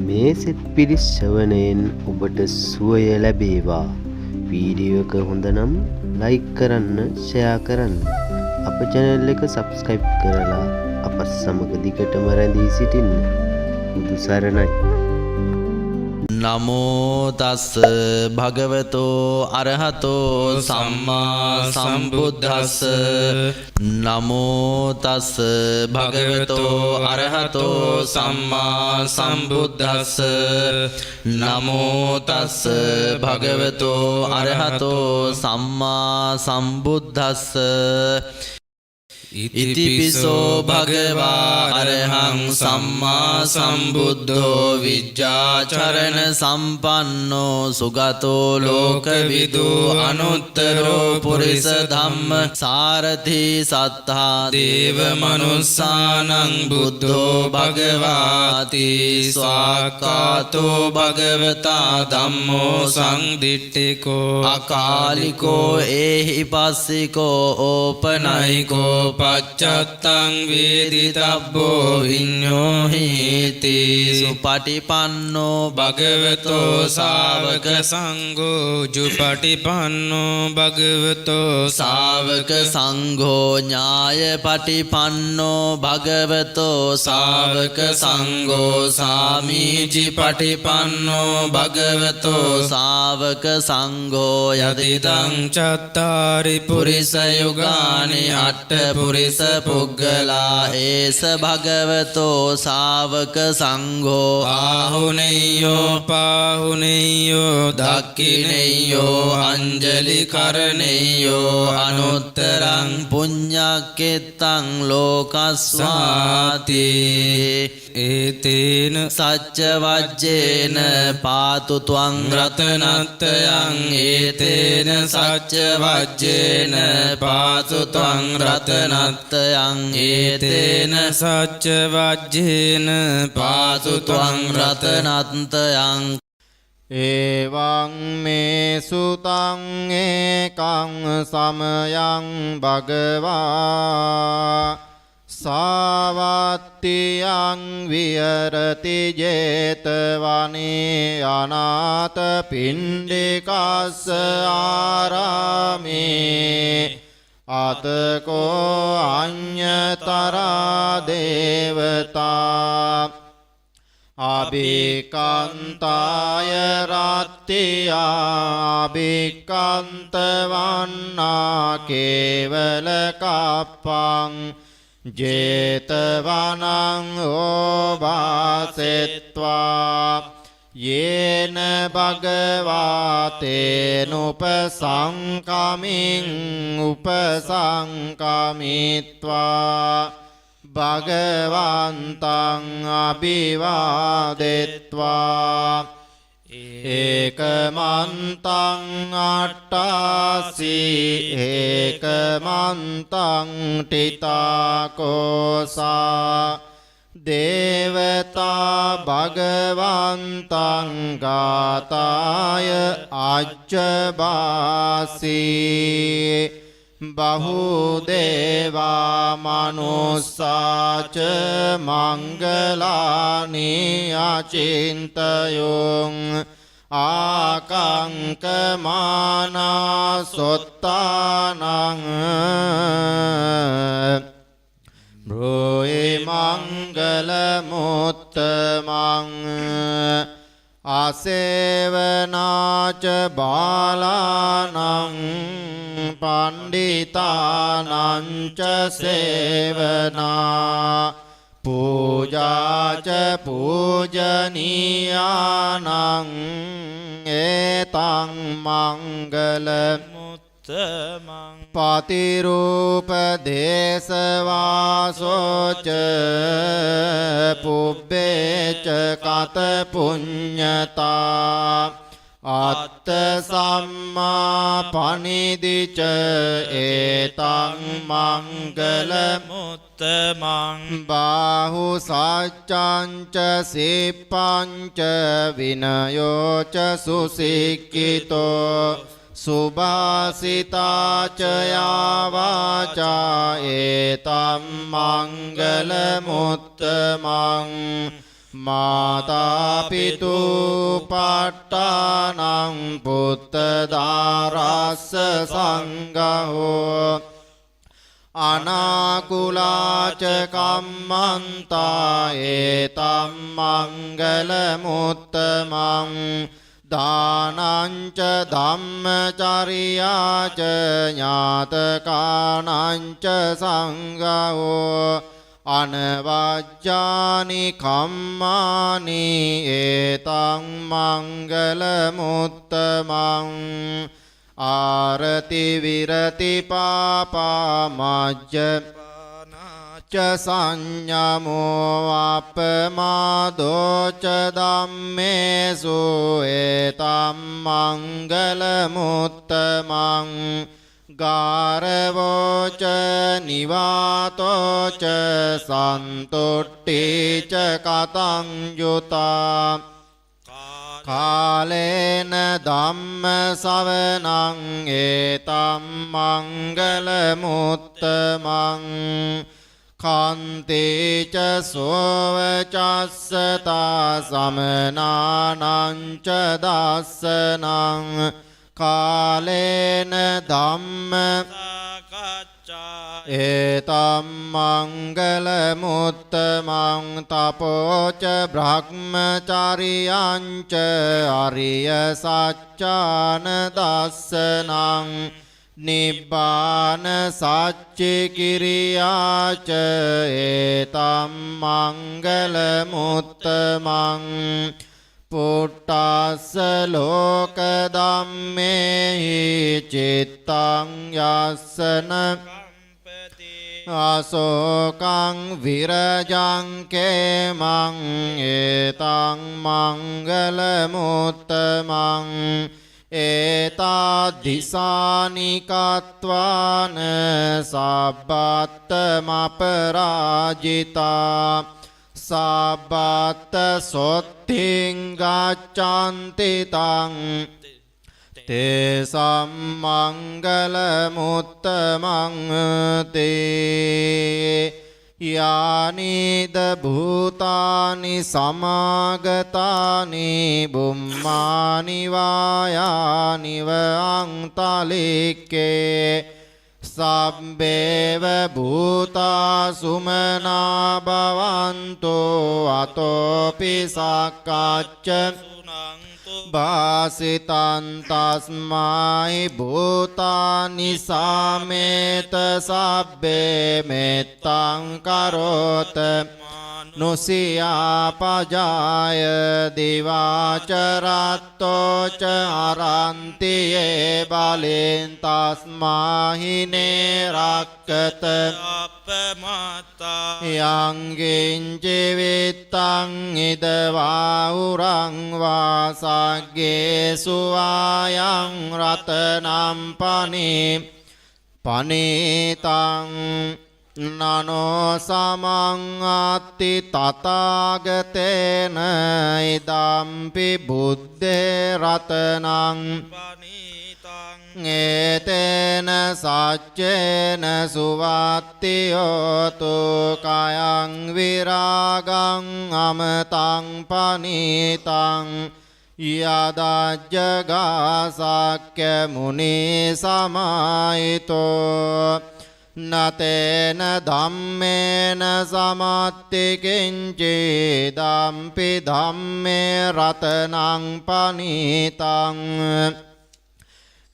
මේ සෙත් පිරිත් ශ්‍රවණයෙන් ඔබට සුවය ලැබේවා. වීඩියෝ එක හොඳ නම් ලයික් කරන්න, ෂෙයා කරන්න. අප චැනල් එක සබ්ස්ක්‍රයිබ් කරලා අපත් සමග දිගටම රැඳී සිටින්න. බුදු සරණයි. නමෝ තස්ස භගවතෝ අරහතෝ සම්මා සම්බුද්දස්ස. නමෝ තස්ස භගවතෝ අරහතෝ සම්මා සම්බුද්දස්ස. නමෝ තස්ස භගවතෝ අරහතෝ සම්මා සම්බුද්දස්ස. ඉතිපිසෝ භගවා අරහං සම්මා සම්බුද්ධෝ විජ්ජාචරණ සම්පන්නෝ සුගතෝ ලෝකවිදු අනුත්තරෝ පුරිස ධම්ම සාරථි සත්තා දේව මනුස්සානං බුද්ධෝ භගවාති. ස්වාක්ඛාතෝ භගවතා ධම්මෝ සංදිට්ඨිකෝ අකාලිකෝ ඒහි පස්සිකෝ ඕපනයිකෝ පච්චත්තං වේදිතබ්බෝ විඤ්ඤෝහීති. සුපටිපන්නෝ භගවතෝ ශාවක සංඝෝ ජුපටිපන්නෝ භගවතෝ ශාවක සංඝෝ ඥායපටිපන්නෝ භගවතෝ ශාවක සංඝෝ සාමීචි පටිපන්නෝ භගවතෝ ශාවක සංඝෝ. යදිදං යදිදං චත්තාරි පුරිස යුගානි අට්ඨ පුරිස පුග්ගලා ඒස භගවතෝ ශාවක සංඝෝ ආහුනෙය්‍යෝ පාහුනෙය්‍යෝ දක්ඛිනෙය්‍යෝ අංජලි කරණෙය්‍යෝ අනුත්තරං පුඤ්ඤක්කෙත්තං ලෝකස්වාති. ඒතේන සච්ච වජ්ජේන පාතු ත්වං රතනත්තයං. ඒතේන සච්ච වජ්ජේන පාතු ත්වං රතනත්තයං. ඒතේන සච්ච වජ්ජේන පාතු ත්වං රතනත්තයං. එවං මේ සුතං ඒකං සමයං භගවා සාවත්තියං විහෙරති ජේතවනේ අනාථ පිණ්ඩිකස්ස ආරාමේ අතකෝ අඤ්ඤතරා දේවතා අභිකන්තාය රත්තියා අභිකන්ත වන්නා කේවල කප්පං ජේතවනං ඕවාසෙත්වා යේන භගවා තේනුපසංකමින් උපසංකමිත්වා භගවන්තං අභිවාදෙත්වා. ඒකමන්තං අට්ඨාසි ඒකමන්තං ඨිතාකෝසා දේවතා භගවන්තං ගාතාය අජ්ජබාසී. බහුදේවා මනුස්සාච මංගලානි අචින්තයොං ආකංකමානා සොත්තානං බ්‍රෝහි මංගල මුත්තමං. අසේවනාච බාලානං පණ්ඩිතානං ච සේවනා පූජාච පූජනීයානං ඒතං මංගල මුත්තමං. පතිරූප දේශවාසෝච පුබ්බේච කත පුඤ්ඤතා අත්ත සම්මා පනිදිච ඒතං මංගල මුත්තමං. බාහු සච්ඡං ච සිප්පං ච විනයෝ ච සුසික්ඛිතෝ සුභාසිතා ච යා වාචා ඒතං මංගල මුත්තමං. මාතා පිතු පට්ඨානං පුත්ත දාරස්ස සංඝෝ අනාකුලාච කම්මන්තා ඒතම් මංගල මුත්තමං දානං ච ධම්මචරියා ච ඥාතකානං ච සංඝෝ අනවජ්ජානි කම්මානි ඒතං මංගල මුත්තමං ආරති විරති පාපා මජ්ජ ච සංඤමෝ අපමාදෝ ච ධම්මේසු ඒතං මංගල මුත්තමං ගාරවෝ ච නිවාතෝ ච සන්තුට්ඨි ච කතං යුතා කාලේන ධම්ම සවනං ඒතං මංගල මුත්තමං කාන්තේ ච සෝව චස්සතා සමනානං ච දස්සනං කාලේන ධම්ම ඒතම් මංගල මුත්තමං තපෝ ච බ්‍රහ්මචරියං ච අරිය සච්චාන දස්සනං නිබ්බාන සච්චි කිරියා ච ඒතම් මංගල මුත්තමං පුට්ටස්ස ලෝක ධම්මේහි චිත්තං යස්සන අසෝකං විරජං කේමං ඒතං මංගල මුත්තමං ඒතා දිසානි කତ୍වාන සබ්බත්තමපරාජිතා සබ්බත්ත සොත්තිං ගච්ඡanti තං තේ සම්මංගල මුත්තමං තේ යානිද භූතානි සමාගතානි බුම්මානි වායානිව අන්තලික්කේ සබ්බේව භූතා සුමනා භවන්තෝ අතෝපි සක්කච්ච භාසිතං තස්මයි භූතානි සාමේත සබ්බේ මෙත්තං කරෝත නුසියා පජාය දිවාච රත්තෝ ච අරන්තියේ බලෙන් තස්මාහි නේරක්කත අපමත්තා යං කිංචි විත්තං ඉදවා උරං වා සග්ගේසු වායං රතනම් පනීතං නනෝ සමං අත්ති තථාගතේන ඉදම්පි බුද්ධේ රතනං ඒතේන සච්චේන සුවත්ති හෝතු කයං විරාගං අමතං පනීතං යදජ්ජගා සක්‍ය මුනි සමාහිතෝ නතේන ධම්මේන සමත්ති කිංචි දම්පි ධම්මේ රතනං පනීතං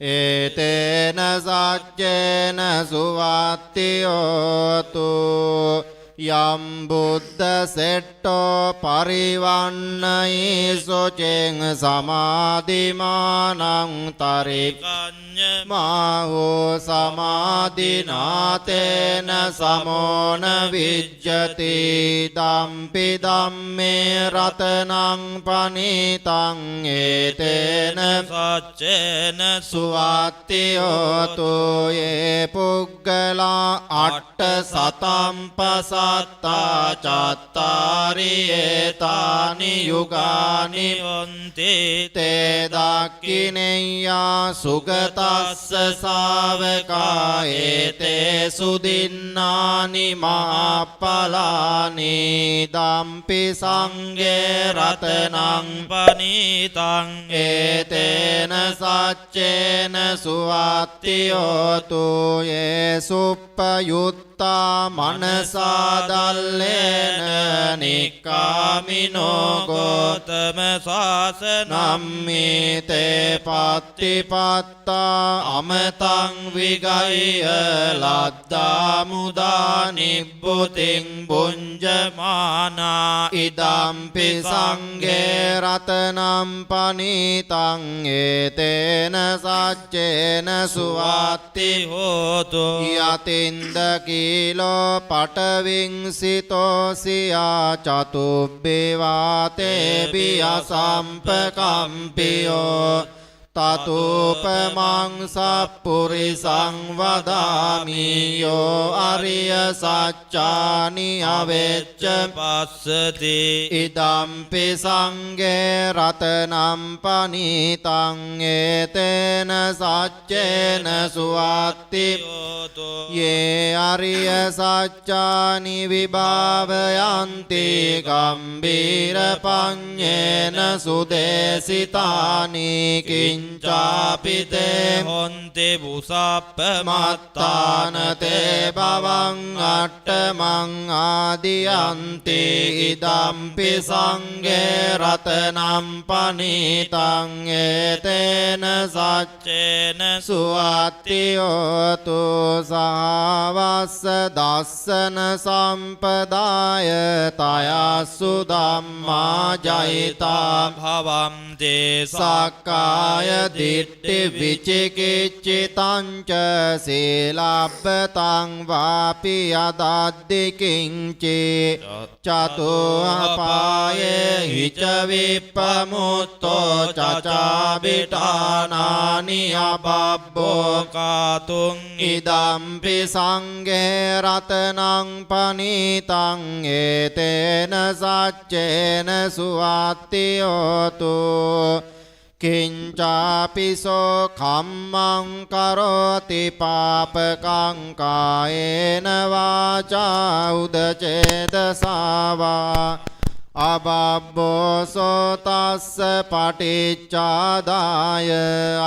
ඒතේන සච්චේන සුවත්ති හෝතු යම් බුද්ධ සෙට්ටෝ පරිවන්නයි සොචෙන් සමාධිමානං තරි මාහෝ සමාධිනාතේන සමෝන විජ්ජති දම්පි ධම්මේ රතනං පනීතං ඒතේන සච්චේන සුවත්ති හෝතු යේ පුග්ගලා අට්ඨ සතම් පසාදන්ති සත්තා චත්තාරි ඒතානි යුගානි හොන්ති තේ දක්ඛිනෙය්‍යා සුගතස්ස ශාවකා ඒතේ සුදින්නානි මහප්පලානි දම්පි සංඝේ රතනං පනීතං ඒතේන සච්චේන සුවත්ති හෝතු යේ සුප්පයුත්තා මනසා දල්ලේන නික්කාමිනෝ ගෝතම ශාසනං නම්මි තේ පත්තිපත්තා අමතං විගය්‍ය ලද්දා මුදා නිබ්බුතින් භුංජමානා ඉදම්පි සංඝේ රතනම් පනීතං ඒතේන සච්චේන සුවත්ති හෝතු යතින්ද කීලෝ පටවිංසිතෝ සියා චතුබ්බේ වාතේ අසම්පකම්පියෝ තතුපමං සප්පුරිසං වදාමි යෝ අරිය සච්චානි අවෙච්ච පස්සති ඉදම්පි සංඝේ රතනම් පනීතං ඒතේන සච්චේන සුවත්ති හෝතු යේ අරිය සච්චානි විභාවයන්ති ගම්බීර පඤ්ඤේන සුදේසිතානි කිංචාපි තේ හොන්ති බුසප්ප මත්තාන තේ භවං අට්ඨමං ආදියන්ති ඉදම්පි සංඝේ රතනම් පනීතං ඒතේන සච්චේන චේන සුවත්ති හෝතු සහවස්ස දස්සන සම්පදාය තයස්සු ධම්මා ජයිතා භවන්ති සක්කාය දිට්ඨි විචිකිච්ඡිතං ච සීලබ්බතං වාපි යදද්දි කිංචි චතුහපායේ හිච විප්පමුත්තෝ චචාබිඨානානි අබබ්බෝ කාතුං ඉදම්පි සංඝේ රතනං පනීතං ඒතේන සච්චේන සුවත්ති හෝතු කිංචාපිසෝ කම්මං කරෝති පාපකං කායේන වාචා උදචේතසාවා අබබ්බෝසෝ තස්ස පටිච්චාදාය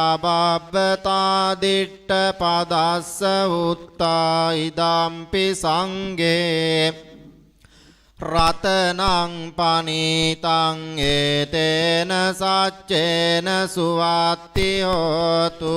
අබබ්බතා දිට්ඨ පදස්ස උත්තා ඉදම්පි සංඝේ රතනං පනීතං ඒතේන සච්චේන සුවත්ති හෝතු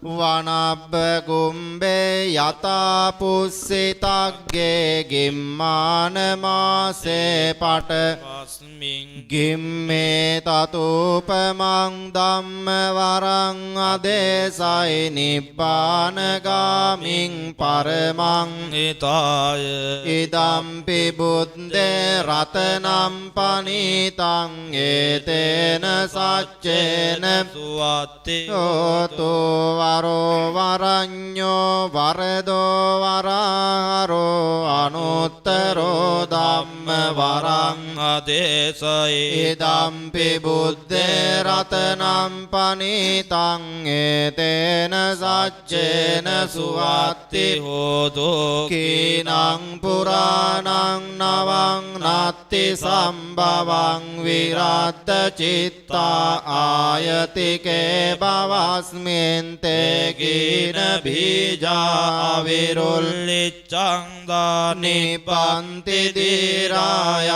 වනබ්බ කුම්බේ යතා පුස්සිතග්ගේ ගිම්මාන මාසේ පට පස්මින් ගිම්මේ තතුපමං ධම්ම වරං අදේසයි නිබ්බාන ගාමින් පරමං හිතාය ඉදම්පි බුද්දේ රතනම් පනීතං ඒතේන සච්චේන සුවත්ති හෝතු වරෝ වරඤ්ඤෝ වරදෝ වරහරෝ අනුත්තරෝ ධම්ම වරං ආදේශයි ඉදම්පි බුද්දේ රතනම් පනීතං ඒතේන සච්චේන සුවත්ති හෝතු කීනං පුරාණං නවං නත්ති සම්භවං විරත්ත චිත්තා ආයතිකේ භවස්මින් තේ කීන බීජා විරුල් ලිච්ඡං දානි නිපන්ති දීරායතායම්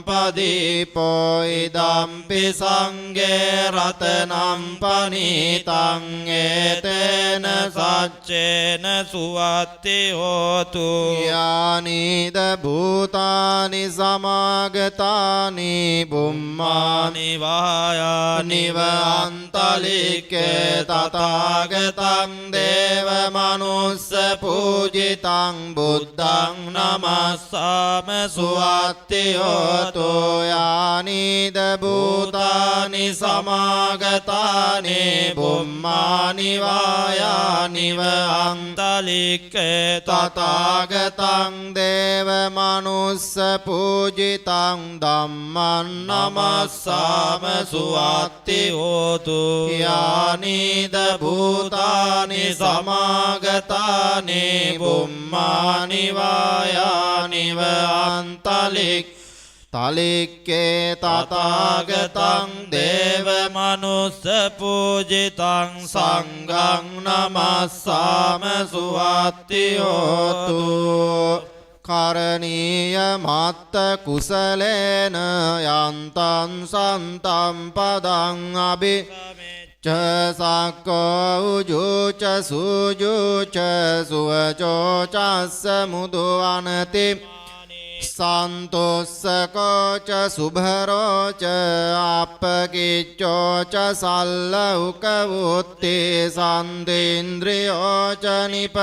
පදීපෝ ඉදම්පි සංඝේ රතනම් පනීතං ඒතේන සච්චේන සුවත්ති හෝතු යානිද භූතානි සමාගතානි බුම්මා නිවායානි නිව අන්තලික්කේ තථාගතං දේව මනුස්ස පූජිතං බුද්ධං නමස්සාම සුවත්ති හෝතු. යානිද භූතානි සමාගතානි බුම්මානි වායානිව අන්තලික්කේ තථාගතං දේව මනුස්ස පූජිතං ධම්මං නමස්සාම නමස්සාම සුවත්ති හෝතු. යානිද භූතානි සමාගතානි බුම්මානි වායානිව අන්තලික් තලික්කේ තථාගතං දේව මනුස්ස පූජිතං සංඝං නමස්සාම සුවත්ති හෝතු. කරණීය මත්ත කුසලේන යන්තං සන්තං පදං අභි ච සක්කෝ උජුච සුජුච සුවචෝ චස්ස මුදු අනති සන්තුස්සකෝ ච සුභරෝ ච අප්පකිච්චෝ ච සල්ල උක වුත්ති සන්දේන්ද්‍රියෝ ච නිප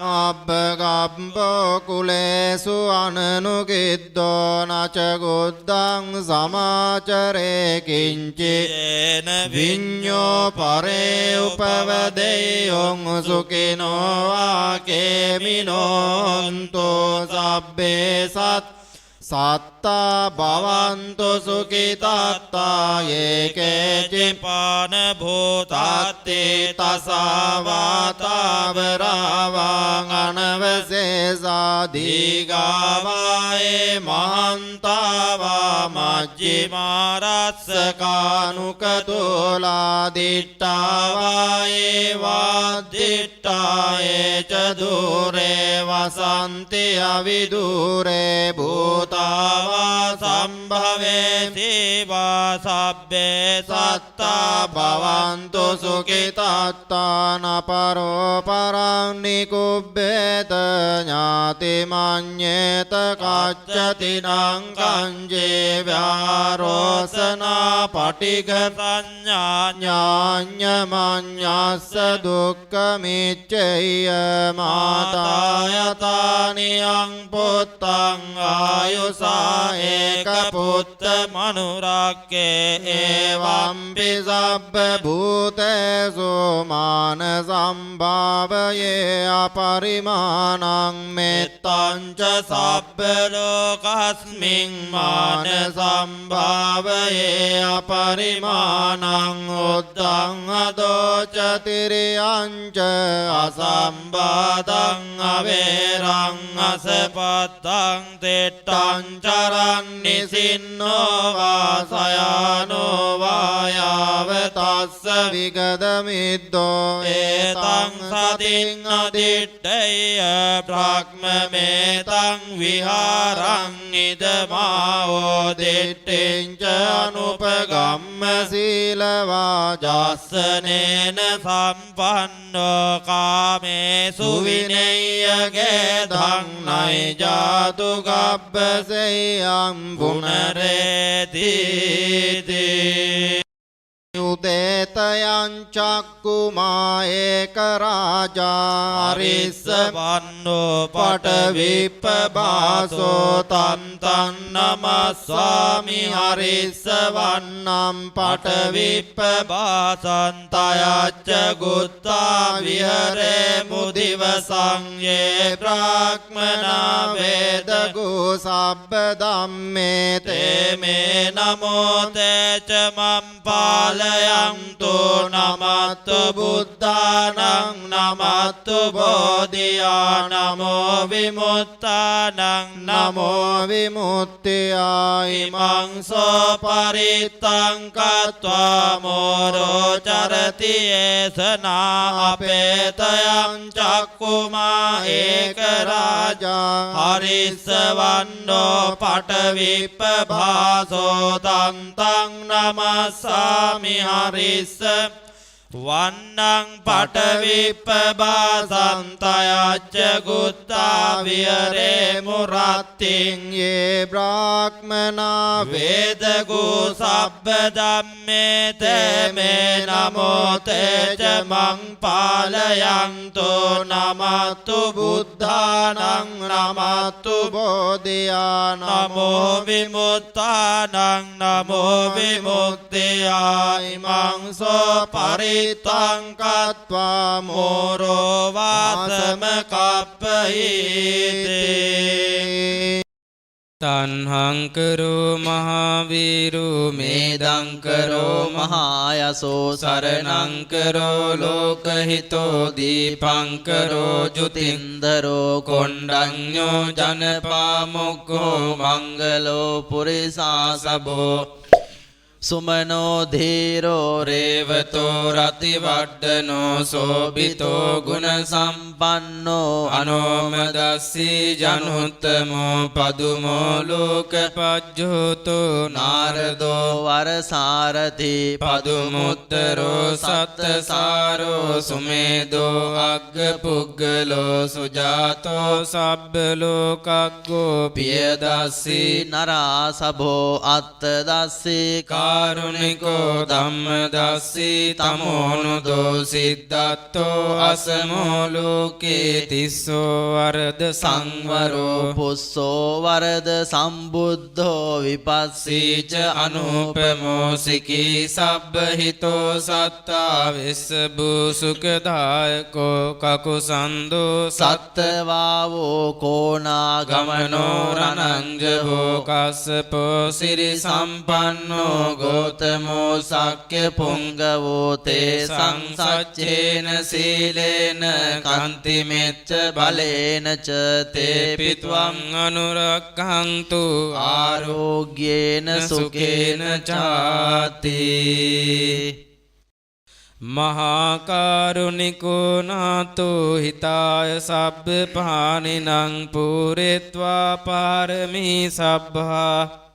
අබ්බගම්බෝ කුලේසු අනනුගිද්දෝ නච ගුද්දං සමාචරේ කිංචි යේන විඤ්ඤෝ පරේ උපවදෙය්‍යං සුඛිනෝ වාකේමිනෝන්තෝ සබ්බේ සත් සත්තා භවන්තු සුඛිතත්තා ඒකේචි පාන භූතාත්තේ තත්තේ තසාවාතාවරාවාං අනවශේෂා දීඝාවායේ මහන්තාවා මජ්ක්‍ධිමාරස්ස කානුකතෝලා දිට්ඨාවායේ වාදිට්ඨායේ ච දූරේ වසන්ති අවිදූරේ භූතාවා සම්භවේ සීවා සබ්බේ සත්තා භවන්තු සුඛිතත්තා නපරෝ පරං නිකුබ්බේත ඥාති මඤ්ඤේත කච්චති නං කංජේ ව්‍යාරෝසනා පටිඝ සංඥා ඥාඤ්ඤ මඤ්ඤස්ස දුක්ඛමිච්ඡේය මාතායතානි අං පුත්තං ආයුසා ඒක පුත්ත මනුරක්කේ එවම්පි සබ්බ භූතේසු මාන සම්භාවයේ අපරිමාණං මෙත්තං ච සබ්බ ලෝකස්මින් මාන සම්භාවයේ අපරිමාණං උද්ධං අදෝ ච තිරියං ච අසම්බාධං අවේරං අසපත්තං තිට්ඨං තං චරං නිසින්නෝ වාසයානෝ වායාව තස්ස විගද මිද්දෝ ඒතං සතින් අදිට්ඨය බ්‍රහ්මමේතං විහාරං ඉදමාවෝ දිට්ඨිං ච අනුපගම්ම සීලවා ජස්සනේන සම්පන්නෝ කාමේසු සුවිනේයගේ ධං නයි ජාතු ගබ්බසෙයං පුනරේති. උදේතයං චක්කුමා ඒක රාජා අරිස්ස අරිස්ස වන්නෝ පටවිප්පබාසෝ පටවිප්පබාසෝ තන් තන් නමස්සාමි හරිස්ස වන්නම් පටවිප්පබාසං තයච්ච ගුත්තා විහරේ මුදිවසං යේ බ්‍රාහ්මනා වේද වේදගු සබ්බ ධම්මේ තේ මේ නමෝ තේ ච මම් පාලයන්තු නමත්තු බුද්ධානං නමත්තු බෝධියා නමෝ විමුක්තානං නමෝ නමෝ විමුක්තියා ඉමං සෝ පරිත්තං කତ୍වා මෝරෝ චරති ඒසනා අපේතයං චක්කුමා ඒක රාජා රාජා හරිස්ස වන්නෝ පටවිප්පභාසෝ තං තං නමස්සාමි හරිස්ස වන්නං පටවිප්පබාසන්තයච්ච ගුත්තා විහරේ මුරත්තිං යේ බ්‍රාහ්මනා වේදගු සබ්බ ධම්මේ තේ මේ නමෝ තේ ච මං පාලයන්තු නමත්තු බුද්ධානං නමත්තු බෝධියානං නමෝ විමුක්තානං නමෝ විමුක්තියා ඉමං සෝ පරිත්තං කତ୍වා මෝරෝ වාසම කප්පහීති. තණ්හං කරෝ මහාවීරෝ මේදං කරෝ මහායසෝ සරණං කරෝ ලෝකහිතෝ දීපං කරෝ ජුතින් ජුතින්දරෝ කොණ්ඩඤ්ඤෝ ජනපාමොක්ඛෝ මංගලෝ පුරිසාසබෝ සුමනෝ ධීරෝ රේවතෝ රතිවඩ්ඩනෝ සෝභිතෝ ගුණ සම්පන්නෝ අනෝමදස්සී ජනුත්තමෝ පදුමෝ ලෝකපජ්ජෝතෝ නාරදෝ වරසාරති පදුමුත්තරෝ සත්තසාරෝ සුමේදෝ අග්ගපුග්ගලෝ සුජාතෝ සබ්බ ලෝකග්ගෝ පියදස්සී නරාසභෝ අත්තදස්සී කාරුණිකෝ ධම්මදස්සී තමෝනුදෝ සිද්ධාත්තෝ අසමෝ ලෝකේ තිස්සෝ වරද සංවරෝ පුස්සෝ වරද සම්බුද්ධෝ විපස්සී සීච අනූපමෝ සිකී සබ්බහිතෝ සත්තා වෙස්සබු සුඛදායකෝ කකුසන්දෝ සත්තවාවෝ කෝනා ගමනෝ රණංජවෝ කස්සපෝ සිරි සම්පන්නෝ ගෝතමෝ සක්්‍ය පුංගවෝ තේ සංසච්චේන සීලේන කන්තිමෙච්ච බලේන ච තේ පිත්වං අනුරක්ඛන්තු ආරෝග්‍යේන සුඛේන සුඛේන චාති. මහා කරුණිකෝ නාතු හිතාය සබ්බ පානිනං පූරෙත්වා පාරමී සබ්බා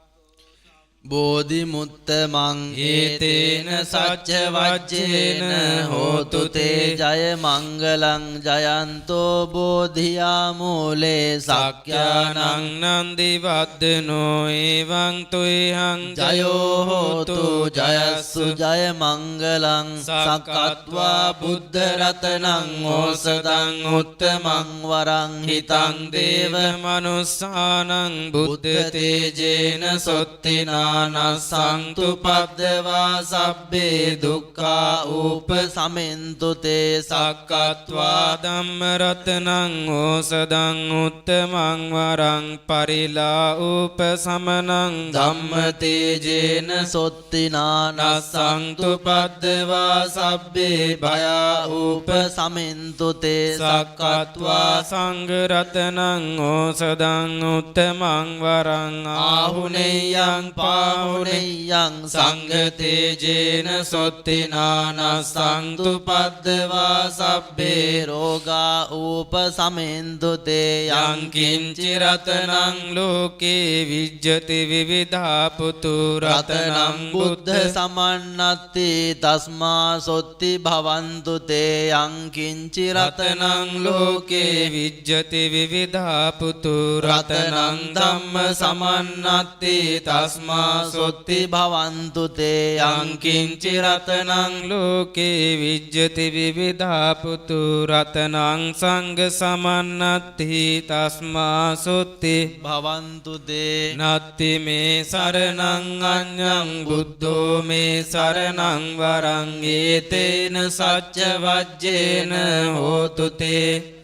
බෝධි මුත්තමං ඒතේන සච්ච වජ්ජේන හෝතු තේ ජය මංගලං ජයන්තෝ බෝධියා මූලේ සක්යානං නන්දි වද්දනෝ එවං තුයිහං ජයෝ හෝතු ජයස්සු ජය මංගලං සක්කත්වා බුද්ධ රතනං ඕසදං උත්තමං වරං හිතං දේව මනුස්සානං බුද්ධ තේජේන සොත්තිනානස්සං සංතු පද්දවා සබ්බේ දුක්ඛා උපසමෙන්තු තේ සක්කත්වා ධම්ම රතනං ඕසදං උත්තමං වරං පරිලා උපසමනං ධම්ම තේජේන සොත්තිනානස්සං නස්සං පද්දවා සබ්බේ භයා උපසමෙන්තු තේ සක්කත්වා සංඝ රතනං ඕසදං උත්තමං වරං ආහුනේයං පාහුනේයං සංඝ තේජේන සොත්තිනානස්සං පද්දවා සබ්බේ රෝගා උපසමෙන්තු තේ යං කිංචි රතනං ලෝකේ විජ්ජති විවිධා පුතු රතනං බුද්ධ සමන්නත්ති තස්මා සොත්ති භවන්තු තේ යං කිංචි රතනං ලෝකේ විජ්ජති විවිධා පුතු රතනං ධම්ම සමන්නත්ති තස්මා සොත්ති භවන්තු තේ යං කිංචි රතනං ලෝකේ විජ්ජති විවිධා පුතු රතනං සංඝ සමන්නත්ති තස්මා සොත්ති භවන්තු තේ නත්ති මේ සරණං අඤ්ඤං බුද්ධෝ මේ සරණං වරං ඒතේන සච්ච වජ්ජේන හෝතු තේ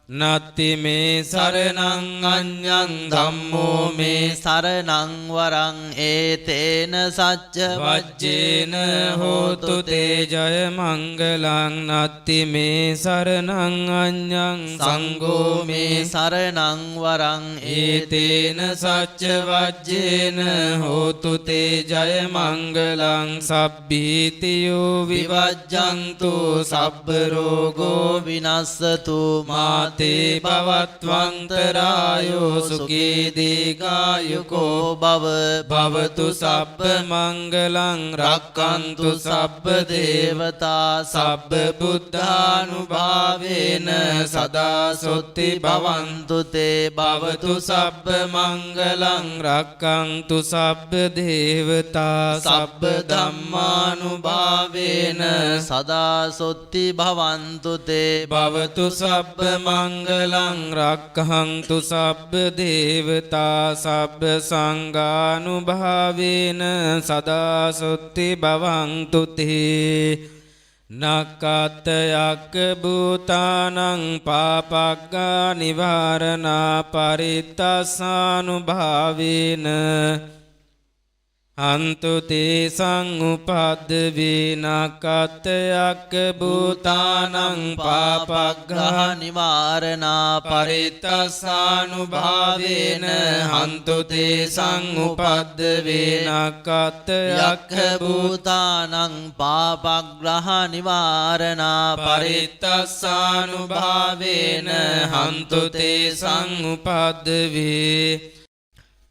නත්ති මේ සරණං අඤ්ඤං ධම්මෝ මේ සරණං වරං ඒතේන සච්ච වජ්ජේන හෝතු තේ ජය මංගලං නත්ති මේ සරණං අඤ්ඤං සංඝෝ මේ සරණං වරං ඒතේන සච්ච වජ්ජේන හෝතු තේ ජය මංගලං සබ්බීතියෝ විවජ්ජන්තු සබ්බ රෝගෝ විනස්සතු මාතේ මාතේ භවත්වන්තරායෝ සුඛී දීඝායුකෝ භව. භවතු සබ්බ මංගලං රක්칸තු සබ්බ දේවතා සබ්බ බුද්ධානුභාවේන සදා සොත්ති භවන්තු භවන්තු තේ. භවතු සබ්බ මංගලං රක්칸තු සබ්බ දේවතා සබ්බ ධම්මානුභාවේන සදා සොත්ති භවන්තු තේ. භවතු සබ්බ මංගලං රක්ඛන්තු සබ්බ දේවතා සබ්බ සංඝානුභාවේන සදා සොත්ති භවන්තු තේ. නක්කත්ත යක්ක භූතානං පාපග්ගා නිවාරණා පරිත්තස්සානුභාවේන හන්තු තේ සංඋපද්දවේ. නක්කත්ත යක්ක භූතානං පාපග්ගා නිවාරණා පරිත්තස්සානුභාවේන හන්තු තේ සංඋපද්දවේ. නක්කත්ත යක්ඛ යක්ඛ භූතානං පාපග්‍රහ නිවාරණා පරිත්තස්සානුභාවේන හන්තු තේ සංඋපද්දවේ.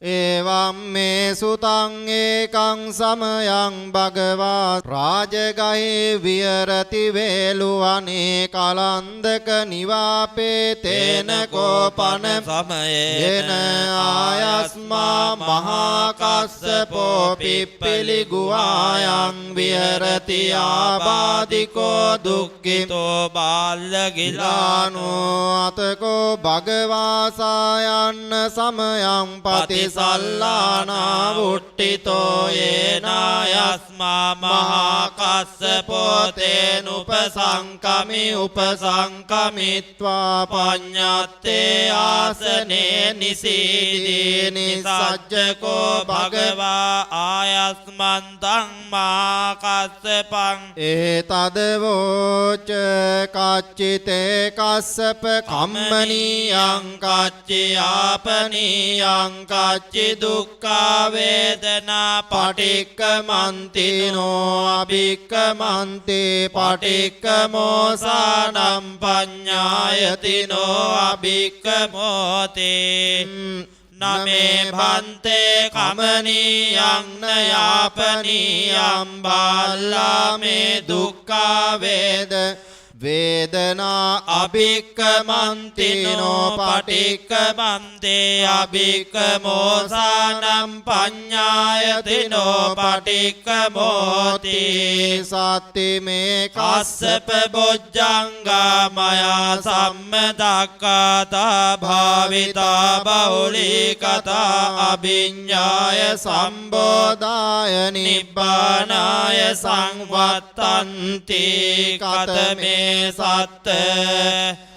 එවං මේ සුතං ඒකං සමයං භගවා රාජගහේ විහෙරති වේලුවනේ කලන්දක නිවාපේ තේන කෝපන සමයේන යේන ආයස්මා මහා කස්සපෝ පිප්පලි ගුහායන් විහෙරති ආබාධිකෝ දුක්ඛිතෝ තෝ බාල්ල ගිලානෝ ගිලානෝ. අතකෝ භගවා සායන්න සමයං පතිසල්ලානා වුට්ටිතෝ යේනායස්මා මහා කස්සපෝ තේනුපසංකමි උපසංකමිත්වා පඤ්ඤත්තේ ආසනේ නිසීදී නිසජ්ජකෝ භගවා ආයස්මන්තං මහා කස්සපං. ඒතදවෝච කච්චිතේ කස්සප කම්මනීයං කච්චි ආපනීයං කච්චි දුක්ඛා වේදනා පටික්කමන්ති නෝ අභික්කමන්ති පටික්කමෝසානම් පඤ්ඤායති නෝ අභික්කමෝති. නමේ භන්තේ කමනීයං නයාපනීයං බාල්ලාමේ දුක්ඛා වේද වේදනා අභික්කමන්ති නෝ පටික්කමන්තේ අභික්කමෝසානම් පඤ්ඤායති නෝ පටික්කමෝති. සත්ති මේ කස්සප බොජ්ජංගා මයා සම්මදක්ඛාතා භාවිතා බහුලීකතා අභිඤ්ඤාය සම්බෝධාය නිබ්බානාය සංවත්තන්ති. කතමේ සත්ත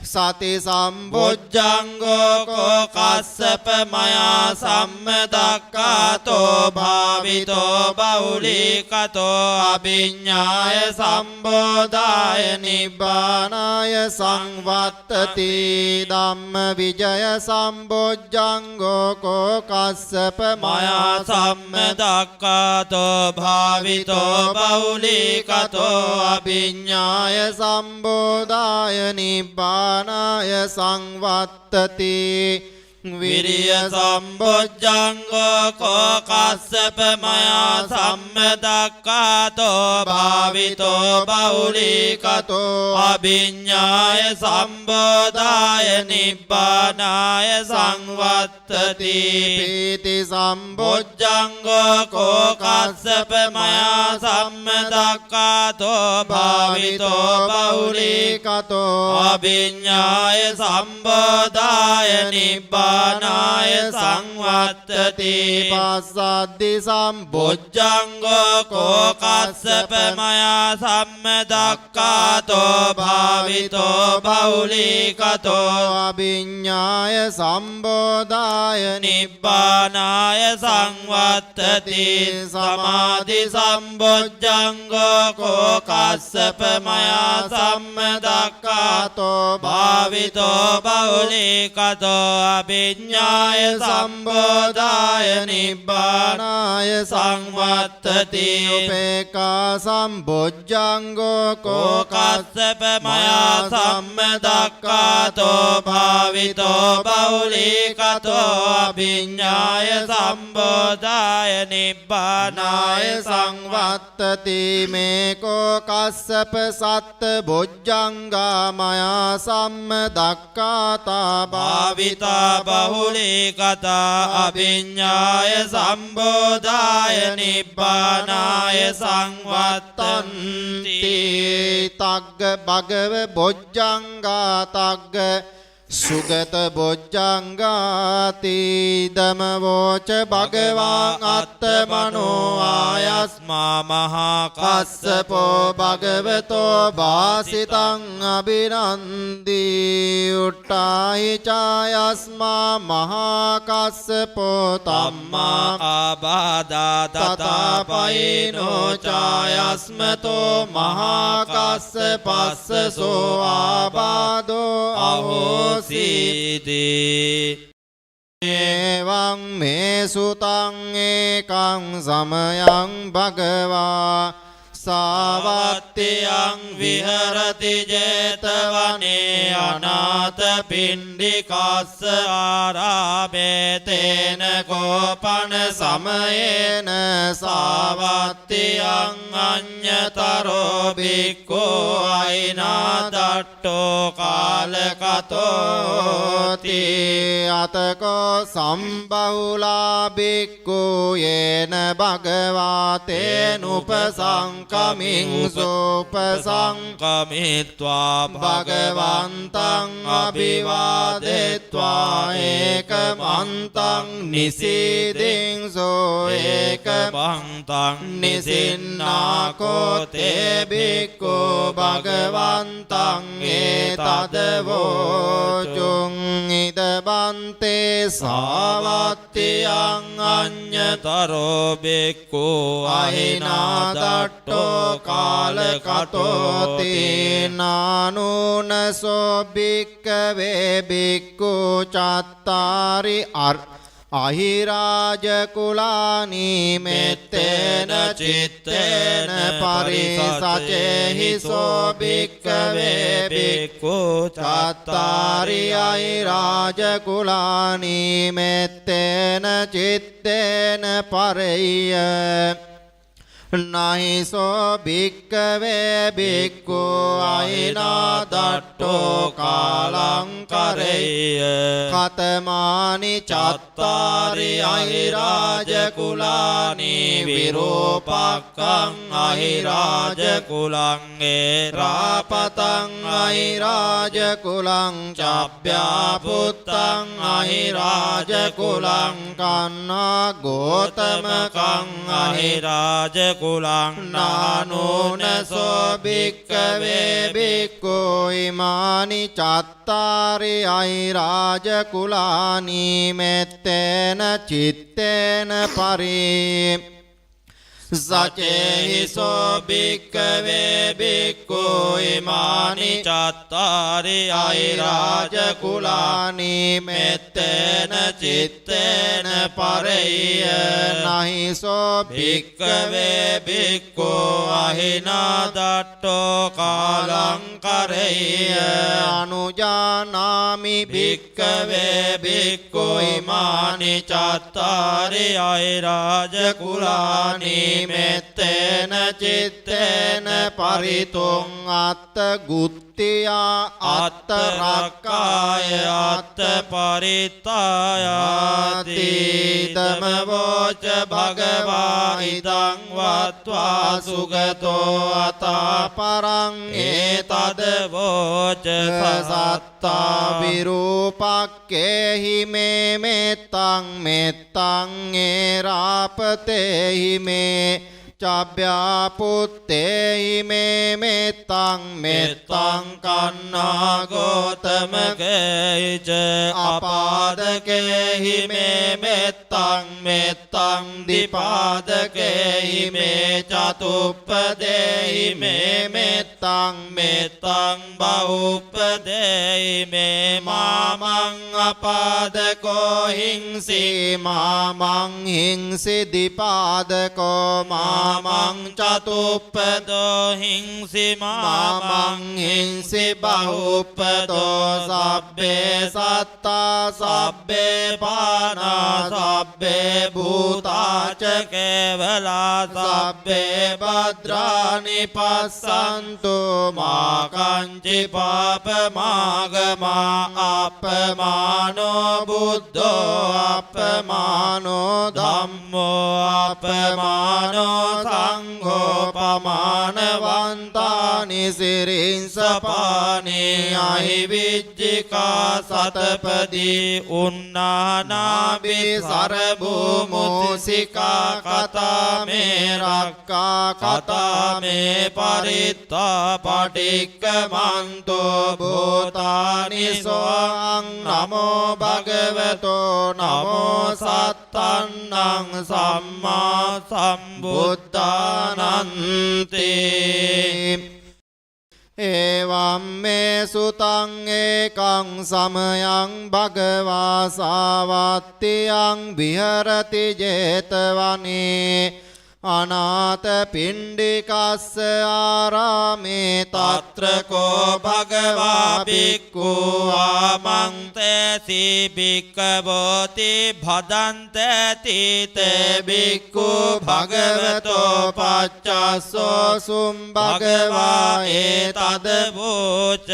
සති සම්බොජ්ජ බොජ්ජංගෝ කෝ කස්සප මයා සම්මදක්ඛාතෝ භාවිතෝ බහුලීකතෝ අභිඤ්ඤාය සම්බෝධාය නිබ්බානාය සංවත්තති. ධම්ම විජය සම්බොජ්ජංගෝ කෝ කස්සප මයා සම්මදක්ඛාතෝ භාවිතෝ බහුලීකතෝ අභිඤ්ඤාය සම්බෝධාය නිබ්බානාය සංවත්තති. විරිය සම්බොජ්ජංගෝ කෝ කස්සප මයා සම්මදක්ඛාතෝ භාවිතෝ බහුලීකතෝ අභිඤ්ඤාය සම්බෝධාය නිබ්බානාය සංවත්තති. පීති සම්බොජ්ජ බොජ්ජංගෝ කෝ කස්සප මයා සම්මදක්ඛාතෝ භාවිතෝ බහුලීකතෝ අභිඤ්ඤාය සම්බෝධාය නිබ්බානාය සංවත්තති. පස්සද්ධි සම්බොජ්ජ බොජ්ජංගෝ කෝ කස්සප මයා සම්මදක්ඛාතෝ භාවිතෝ බහුලීකතෝ අභිඤ්ඤාය සම්බෝධාය නිබ්බානාය සංවත්තති. සමාධි සම්බොජ්ජංගෝ කෝ කස්සප මයා සම්මදක්ඛාතෝ භාවිතෝ බහුලීකතෝ අභිඥාය සම්බෝධාය නිබ්බානාය සංවත්තති. උපේක්ඛා සම්බොජ්ජංගෝ කෝ කස්සප මයා සම්මදක්ඛාතෝ භාවිතෝ බහුලීකතෝ අභිඥාය සම්බෝධාය නිබ්බානාය සංවත්තති. මේ කෝ කස්සප සත්ත බොජ්ජංගා මයා සම්මදක්ඛාතා භාවිතා බහුලීකතා අභිඥාය සම්බෝධාය නිබ්බානාය සංවත්තන්ති. තග්ග භගව බොජ්ජංගා තග්ග සුගත බොජ්ජංගාති දමවෝච භගවාන් අත්තමනෝ ආයස්මා මහා කස්සපෝ භගවතෝ වාසිතං අබිනන්දී උට්ටාහි චායස්මා මහා කස්සපෝ තම්මා ආබාධා තථා පයිනෝ චායස්මතෝ මහා කස්සපස්සසෝ ආබාධෝ අහෝසීති. එවං මේ සුතං ඒකං සමයං භගවා සාවත්තියං විහෙරති ජේතවනේ අනාථ පිණ්ඩිකස්ස ආරාමේ තේන කෝපන සමයේන සාවත්තියං අඤ්ඤතරෝ භික්ඛු අයිනාදට්ඨෝ කාලකතෝති. අතකෝ සම්බහුලා භික්ඛු යේන භගවා තේනුපසං කමින් සෝපසං කමිත්වා භගවන්තං අභිවාදෙත්වා ඒකමන්තං නිසීදින්සෝ ඒකමන්තං නිසින්නාකෝ තේ භික්ඛු භගවන්තං ඒතදවෝචුං ඉද බන්තේ සාවත්තියං අඤ්ඤතරෝ භික්ඛු අහිනාදට්ඨෝ කාලකතෝති. නානුනසෝ භික්ඛවේ භික්ඛු චත්තාරි අහිරාජ කුලානි මෙත්තේන චිත්තේන පරිසචේහි සෝ භික්ඛවේ භික්ඛු චත්තාරි අහිරාජ කුලානි මෙත්තේන චිත්තේන පරෙය්‍ය. නහිසෝ භික්ඛවේ භික්ඛු අහිනාදට්ඨෝ කාලං කරෙය්‍ය. කතමානි චත්තාරි අහිරාජ කුලානි විරූපක්ඛං අහිරාජ කුලං ඒරාපතං අහිරාජ කුලං චබ්බ්‍යාපුත්තං අහිරාජ කුලං කන්නා ගෝතමකං අහිරාජ කුලං නානුනසෝ භික්ඛවේ භික්ඛු ඉමානි චත්තාරි අහිරාජ කුලානි මෙත්තේන චිත්තේන පරි සචේහි සෝ භික්ඛවේ භික්ඛු ඉමානි චත්තාරි අහිරාජ කුලානි මෙත්තේන චිත්තේන පරෙය්‍ය. නහිසෝ භික්ඛවේ භික්ඛු අහිනාදට්ඨෝ කාලං කරෙය්‍ය. අනුජානාමි භික්ඛවේ භික්ඛු ඉමානි චත්තාරි අහිරාජ කුලානි මෙත්තේන චිත්තේන පරිතුං අත්ත ගුත්තියා අත්ත රක්කාය අත්ත පරිත්තායාති. තමවෝච භගවා ඉදං වත්වා සුගතෝ අතා පරං ඒතදවෝච සත්තා විරූපක්කේහි මේ මෙත්තං මෙත්තං ඒරාපතේහි මේ චබ්බ්‍යාපුත්තේහි මේ මෙත්තං මෙත්තං කන්නා ගෝතමකේච අපාදකේහි මේ මෙත්තං මෙත්තං දිපාදකේහි මේ චතුප්පදේහි මේ මෙත්තං මෙත්තං බහුප්පදේහි මේ මාමං අපාදකෝ හිංසි මාමං හිංසි දිපාදකෝ මාමං චතුප්පදෝ හිංසි මාමං හිංසි බහුප්පදෝ සබ්බේ සත්තා සබ්බේ පානා සබ්බේ භූතා ච කේවලා සබ්බේ භද්‍රානි පස්සන්තු මා කංචි පාපමාගමා අප්පමානෝ බුද්ධෝ අප්පමානෝ ධම්මෝ අප්පමානෝ සංඝෝ පමානවන්තානි සිරින් සපානි අහි විජ්ජිකා සතපදී උන්නානාබි සරභූමෝසිකා කතා මේ රක්කා කතා මේ පරිත්තා පටික්කමන්තෝ භූතානි සෝං නමෝ භගවතෝ නමෝ සත්තන්නං සම්මා සම්බුද්ධානන්ති. එවං මේ සුතං ඒකං සමයං භගවා සාවත්තියං විහෙරති ජේතවනේ අනාථ පිණ්ඩිකස්ස ආරාමේ තත්‍ර කෝ භගවා භික්ඛු ආමන්තේසි භික්ඛවෝති භදන්තේති තේ භික්ඛු භගවතෝ පච්චස්සෝ සුම් භගවා ඒතද වෝච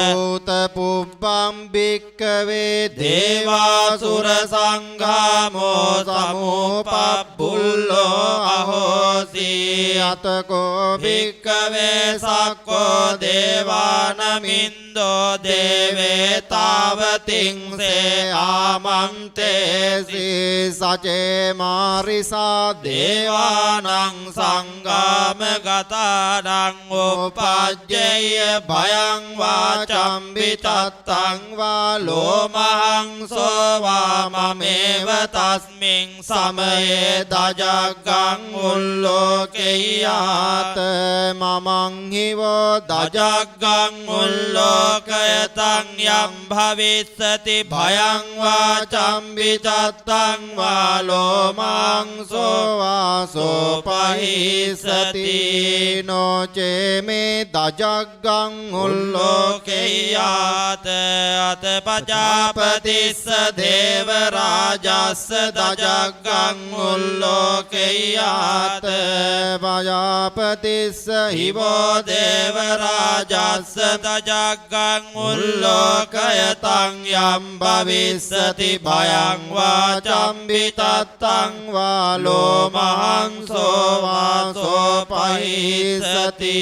භූත පුබ්බම් භික්ඛවේ දේවාසුර සංඝාමෝ සමුප්පබ්බුල්ලෝ අහෝසි අතකෝ භික්ඛවේ සක්කෝ දේවානමින්දෝ දේවේතාවතිං සේ ආමන්තේසි සචේ මාරිසා දේවානං සංගාම ගතානං උපජ්ජේය භයං වාචම් විතත්තං වා ලෝමහං සෝවා මමේව තස්මින් සමයේ දජග්ගං උල්ලෝකෙය්‍යාත මමං හිවෝ දජග්ගං උල්ලෝකයතං යම් භවිස්සති භයං වාචම් විතත්තං වා ලෝමං සෝවා සෝපහිස්සති නෝ චේ මේ දජග්ගං උල්ලෝකෙය්‍යාත අත පජාපතිස්ස දේව රාජස්ස දජග්ගං උල්ලෝකෙය්‍යාත පජාපතිස්ස හිවෝ දේව රාජස්ස දජග්ගං උල්ලෝකයතං යම් භවිස්සති භයං වාචම් විතත්තං වා ලෝමහං සෝවා සෝපහිස්සති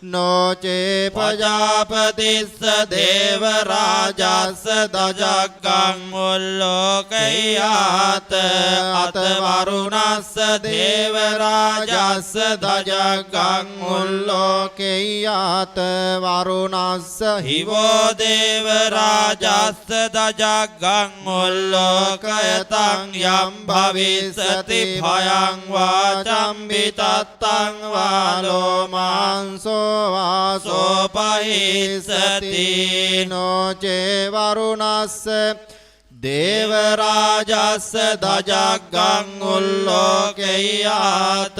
නෝ චේ පජාපතිස්ස දේව රාජස්ස දජග්ගං උල්ලෝකෙය්‍යාත අත වරුණස්ස දේව රාජස්ස දජග්ගං උල්ලෝකෙය්‍යාත වරුණස්ස හිවෝ දේව රාජස්ස දජග්ගං උල්ලෝකයතං යම් භවිස්සති භයං වාචම් විතත්තං වා ලෝමං සෝවා සෝපහිස්සති නෝ චේ වරුණස්ස දේව රාජස්ස දජග්ගං උල්ලෝකෙය්‍යාත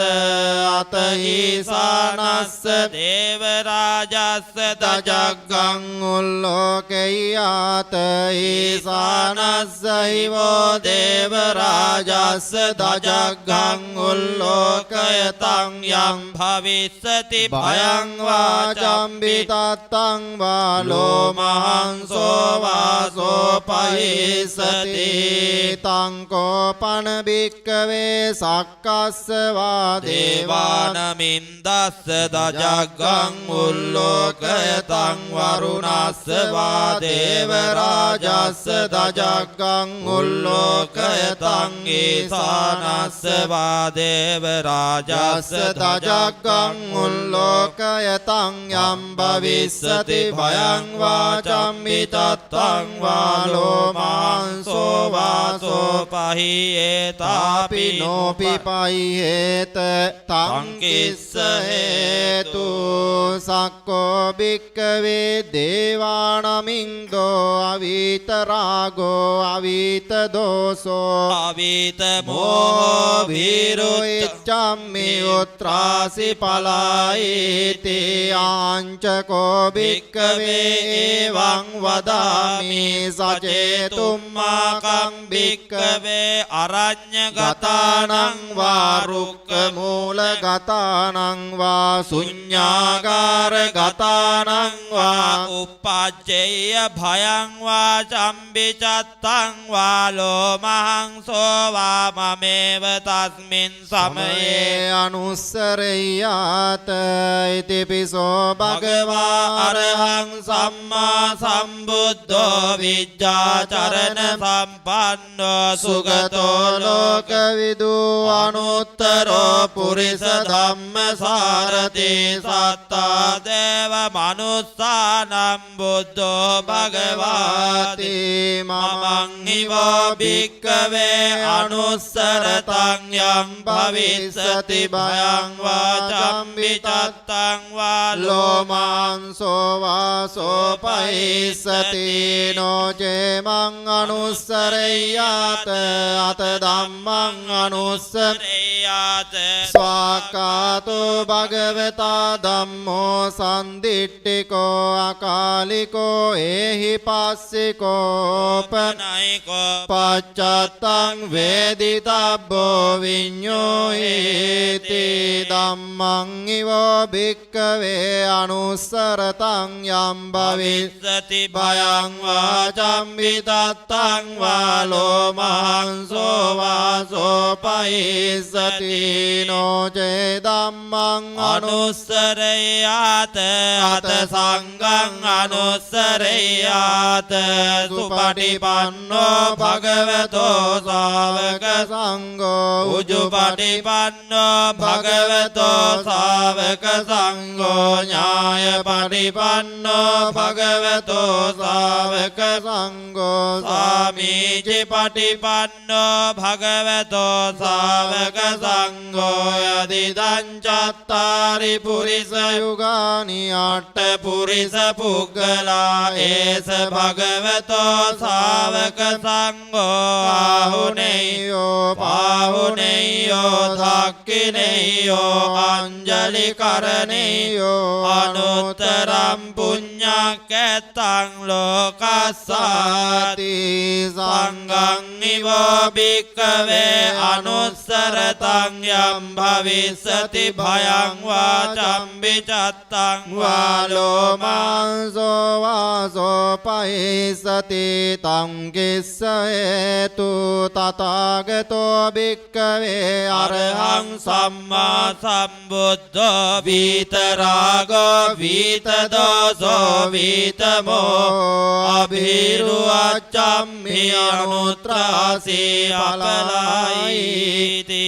අත ඊසානස්ස දේව රාජස්ස දජග්ගං උල්ලෝකෙය්‍යාත ඊසානස්ස හිවෝ දේව රාජස්ස දජග්ගං උල්ලෝකයතං යම් භවිස්සති භයං වාචම් විතත්තං වා ලෝමහං සෝවා සෝපහිස්සති භවිස්සති. තං කෝපන භික්ඛවේ සක්කස්ස වා දේවානමින්දස්ස දජග්ගං උල්ලෝකයතං වරුණස්ස වා දේව රාජස්ස දජග්ගං උල්ලෝකයතං ඊසානස්ස වා දේව රාජස්ස දජග්ගං උල්ලෝකයතං යම් භවිස්සති භයං වා චම්මිතත්තං වා ලෝමාංසෝ වාසෝ පහියේතාපි නෝපි පහියේත තං කිස්ස හේතු. සක්කෝ භික්ඛවේ දේවානමින්දෝ අවීත රාගෝ අවීත දෝසෝ අවීත මෝහෝ භීරු ඉච්ඡම්මි උත්‍රාසි පලායිති. ආංචකෝ භික්ඛවේ එවං වදාමි සචේතුම්මාකං භික්ඛවේ අරඤ්ඤ ගතානං වා රුක්ඛ මූල ගතානං වා ශුඤ්ඤාගාර ගතානං වා උප්පජ්ජේය භයං වා චම්බිචත්තං වා ලෝමහංසෝ වා මමේව තස්මින් සමයේ අනුස්සරෙය්‍යාත. ඉතිපිසෝ භගවා අරහං සම්මා සම්බුද්ධෝ විජ්ජාචරණ සම්පන්නෝ සුගතෝ ලෝකවිදු අනුත්තරෝ පුරිස ධම්මසාරති සත්තා දේව මනුස්සානම් බුද්ධෝ භගවාති. මමං හිවෝ භික්ඛවේ අනුස්සරතං යං භවිස්සති භයං වා චම්බිතත්තං වා ලෝමාංසෝ වාසෝ පහිස්සති. නෝ චේමං අනුස්සරෙය්‍යාත අත ධම්මං අනුස්සරෙය්‍යාත. ස්වාක්ඛාතෝ භගවතා ධම්මෝ සන්දිට්ඨිකෝ අකාලිකෝ ඒහි පස්සිකෝ පනයිකෝ පච්චත්තං වේදිතබ්බෝ විඤ්ඤෝහේති. ධම්මං ඉවෝ භික්ඛවේ අනුස්සරතං යම් භවිස්සති භයං වා චම්බිතත්තං වා ලෝමහංසෝ වාසෝ පහිස්සති. නෝ චේ ධම්මං අනුස්සරෙය්‍යාත අත සංඝං අනුස්සරෙය්‍යාත. සුපටිපන්නෝ භගවතෝ ශාවක සංඝෝ උජුපටිපන්නෝ භගවතෝ ශාවක සංඝෝ ඥායපටිපන්නෝ භගවතෝ ශාවක සංඝෝ සාමීචි පටිපන්නෝ භගවතෝ ශාවක සංඝෝ. යදිදං චත්තාරි පුරිස යුගානි අට්ඨ පුරිස පුග්ගලා ඒස භගවතෝ ශාවක සංඝෝ ආහුනේයෝ පාහුනේයෝ දක්ඛිනේයෝ අංජලි කරණේයෝ අනුත්තරම් පුඤ්ඤක්ඛෙත්තං ලෝකස්සාති. සංඝං ඉවෝ භික්ඛවේ අනුස්සරතං යම් භවිස්සති භයං වා චම්බිචත්තං වා ලෝමාංසෝ වාසෝ පහිස්සති. තං කිස්ස හේතු තථාගතෝ භික්ඛවේ අරහං සම්මා සම්බුද්ධෝ වීතරාගෝ වීතදෝසෝ වීතමෝ අභීරු අච්ඡම්මි අනුත්‍රාසී අපලායිති.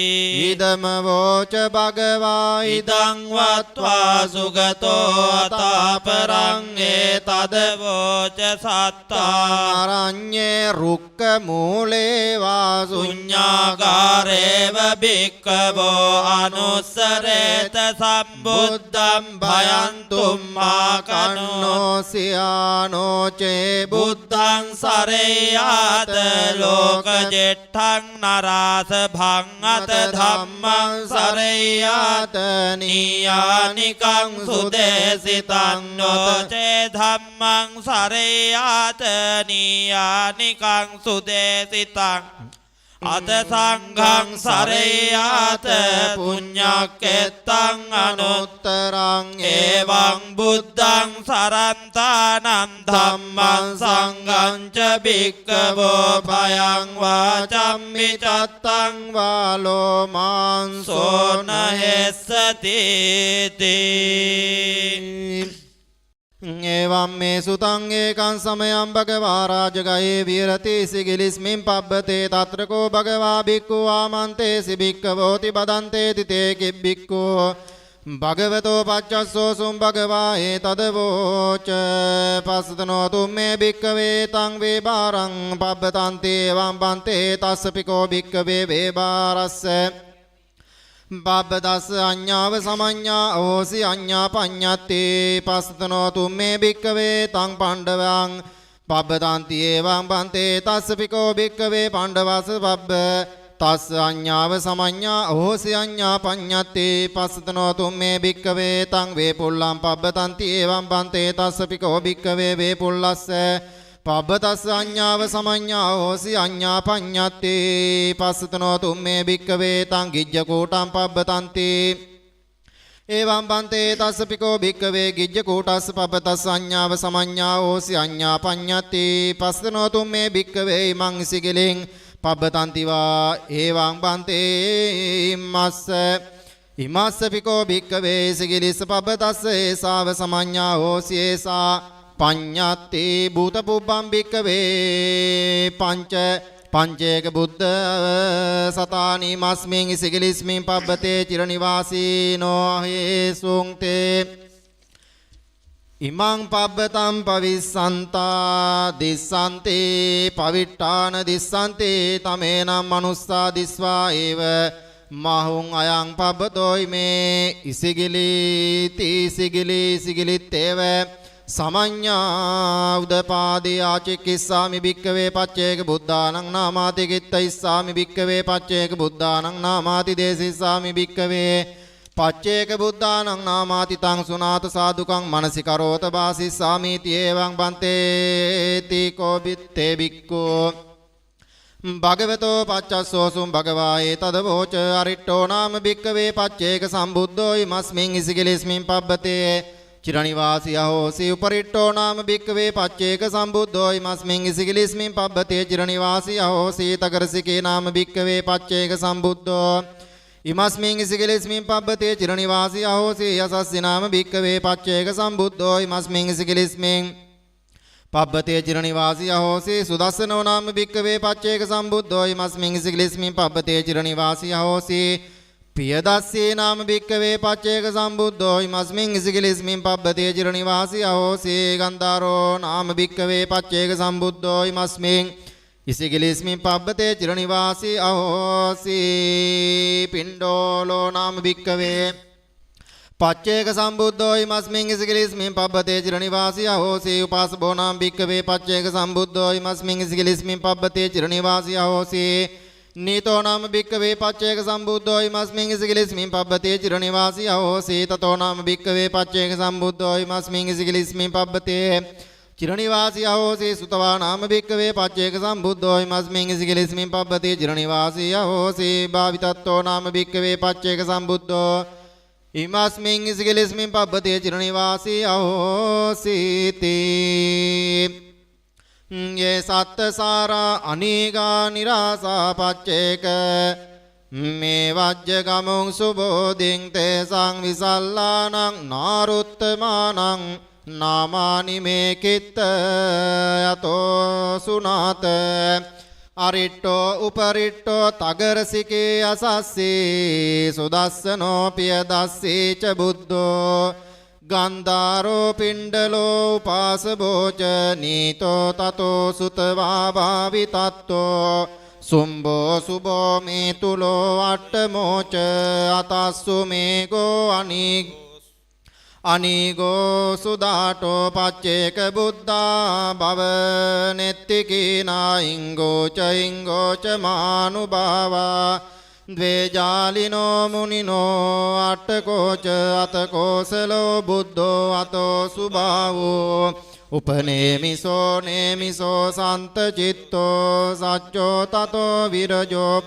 ඉදම වෝච භගවා ඉදං වත්වා සුගතෝ අතාපරං ඒතද වෝච සත්තා අරඤ්ඤේ රුක්ඛ මූලේ වා ශුඤ්ඤාගාරේව භික්ඛවෝ අනුස්සරේත සම්බුද්ධං භයන්තුම්මා කන්නෝ සියානෝ චේ බුද්ධං සරෙය්‍යාත ලෝක ජෙට්ඨං නරාස භං අත ධම්මං සරෙය්‍යාත නීයානිකං සුදේසිතං නොචේ ධම්මං සරෙය්‍යාත නීයානිකං සුදේසිතං අත සංඝං සරේයාත පුඤ්ඤක්කෙත්තං අනුත්තරං එවං බුද්ධං සරන්තානං ධම්මං සංඝං ච භික්ඛවෝ භයං වාචම්මි චත්තං වාලෝ මාංසෝ නහෙස්සති තී. එවං මේ සුතං ඒකං සමයං භගවා රාජගහේ විහෙරති සිගිලිස්මින් පබ්බතේ තත්‍රකෝ භගවා භික්ඛු ආමන්තේසි භික්ඛවෝති බදන්තේති තේ කිබ්බික්ඛෝ භගවතෝ පච්චස්සෝ සුම් භගවා ඒතදවෝච පස්සතනෝ තුම්මේ භික්ඛවේ තං වේබාරං පබ්බතන්ති එවං බන්තේ තස්ස පිකෝ භික්ඛවේ වේබාරස්ස බබ්බදස්ස අඤ්ඤාව සමඤ්ඤා ඕසි අඤ්ඤා පඤ්ඤත්ති පස්සතනෝ තුම්මේ භික්ඛවේ තං පණ්ඩවං පබ්බතන්ති එවං බන්තේ තස්ස පිකෝ භික්ඛවේ පණ්ඩවස්ස පබ්බ තස්ස අඤ්ඤාව සමඤ්ඤා ඕසි අඤ්ඤා පඤ්ඤත්ති පස්සතනෝ තුම්මේ භික්ඛවේ තං වේපුල්ලං පබ්බතන්ති එවං බන්තේ තස්ස පිකෝ භික්ඛවේ වේපුල්ලස්ස පබ්බතස්ස අඤ්ඤාව සමඤ්ඤා හෝසි අඤ්ඤා පඤ්ඤත්ති පස්සතනෝ තුම්මේ භික්ඛවේ තං ගිජ්ජකූටං පබ්බතන්ති එවං බන්තේ තස්ස පිකෝ භික්ඛවේ ගිජ්ජකූටස්ස පබ්බතස්ස අඤ්ඤාව සමඤ්ඤා හෝසි අඤ්ඤා පඤ්ඤත්ති පස්සතනෝ තුම්මේ භික්ඛවේ ඉමං ඉසිගිලින් පබ්බතන්ති වා එවං බන්තේ ඉමස්ස ඉමස්ස පිකෝ භික්ඛවේ ඉසිගිලිස්ස පබ්බතස්ස ඒසාව සමඤ්ඤා හෝසි ඒසා පඤ්ඤත්ති භූත පුබ්බම් භික්ඛවේ පංච පංචේක බුද්ධ සතානි මස්මින් ඉසිගිලිස්මින් පබ්බතේ චිරනිවාසීනෝ හේසුං තේ ඉමං පබ්බතං පවිස්සන්තා දිස්සන්ති පවිට්ඨාන දිස්සන්ති තමේනම් මනුස්සා දිස්වා ඒව මහුං අයං පබ්බතෝ ඉමේ ඉසිගිලීති ඉසිගිලි ඉසිගිලිත්තේව සමඤ්ඤා උදපාදී ආචිකිස්සාමි භික්ඛවේ පච්චේක බුද්ධානං නාමාති කිත්තයිස්සාමි භික්ඛවේ පච්චේක බුද්ධානං නාමාති දේසිස්සාමි භික්ඛවේ පච්චේක බුද්ධානං නාමාති තං සුනාත සාදුකං මනසිකරෝත වාසිස්සාමීති එවං බන්තේති කෝබිත්තේ භික්ඛෝ භගවතෝ පච්චස්සෝ සුම් භගවා ඒතදවෝච අරිට්ඨෝ නාම භික්ඛවේ පච්චේක සම්බුද්ධෝ ඉමස්මින් ඉසිගිලිස්මින් පබ්බතේ චිරනිවාසී අහෝසි උපරිට්ඨෝ නාම භික්ඛවේ පච්චේක සම්බුද්ධෝ ඉමස්මින් ඉසිගිලිස්මින් පබ්බතේ චිරනිවාසී අහෝසි තකරසිකේ නාම භික්ඛවේ පච්චේක සම්බුද්ධෝ ඉමස්මින් ඉසිගිලිස්මින් පබ්බතේ චිරනිවාසී අහෝසි යසස්සි නාම භික්ඛවේ පච්චේක සම්බුද්ධෝ ඉමස්මින් ඉසිගිලිස්මින් පබ්බතේ චිරනිවාසී අහෝසි සුදස්සනෝ නාම භික්ඛවේ පච්චේක සම්බුද්ධෝ ඉමස්මින් ඉසිගිලිස්මින් පබ්බතේ චිරනිවාසී අහෝසි පියදස්සේ නාම භික්ඛවේ පච්චේක සම්බුද්ධෝ ඉමස්මින් ඉසිගිලිස්මින් පබ්බතේ චිරනිවාසී අහෝසි ගන්ධාරෝ නාම භික්ඛවේ පච්චේක සම්බුද්ධෝ ඉමස්මින් ඉසිගිලිස්මින් පබ්බතේ චිරනිවාසී අහෝසි පිණ්ඩෝලෝ නාම භික්ඛවේ පච්චේක සම්බුද්ධෝ ඉමස්මින් ඉසිගිලිස්මින් පබ්බතේ චිරනිවාසී අහෝසි උපාසබෝ නාම භික්ඛවේ පච්චේක සම්බුද්ධෝ ඉමස්මින් ඉසිගිලිස්මින් පබ්බතේ චිරනිවාසී අහෝසි නීතෝ නාම භික්ඛවේ පච්චේක සම්බුද්ධෝ ඉමස්මින් ඉසිගිලිස්මින් පබ්බතේ චිරනිවාසී අහෝසි තතෝ නාම භික්ඛවේ පච්චේක සම්බුද්ධෝ ඉමස්මින් ඉසිගිලිස්මින් පබ්බතේ චිරනිවාසී අහෝසි සුතවා නාම භික්ඛවේ පච්චේක සම්බුද්ධෝ ඉමස්මින් ඉසිගිලිස්මින් පබ්බතේ චිරනිවාසී අහෝසි භාවිතත්තෝ නාම භික්ඛවේ පච්චේක සම්බුද්ධෝ ඉමස්මින් ඉසිගිලිස්මින් පබ්බතේ චිරනිවාසී අහෝසි තී යේ සත්ත සාරා අනීගා නිරාසා පච්චේක මේ වජ්ජ ගමුං සුබෝධින් තේසං විසල්ලානං නාරුත්තමානං නාමානි මේ කිත්ත යතෝ සුනාත අරිට්ඨෝ උපරිට්ඨෝ තගරසිකේ අසස්සී සුදස්සනෝ පියදස්සී ච බුද්ධෝ ගන්ධාරෝ පිණ්ඩලෝ උපාසබෝච නීතෝ තතෝ සුතවා භාවිතත්තෝ සුම්බෝ සුබෝ මේතුලෝ අට්ඨමෝච අතස්සු මේගෝ අනීගෝ සුදාටෝ පච්චේක බුද්ධා භව නෙත්තිකීනා ඉංගෝච ඉංගෝච මානුභාවා ද්වේජාලිනෝ මුනිනෝ අට්ඨකෝච අතකෝසලෝ බුද්ධෝ අතෝ සුභාවෝ උපනේමිසෝ නේමිසෝ සන්ත චිත්තෝ සච්චෝ තතෝ විරජෝ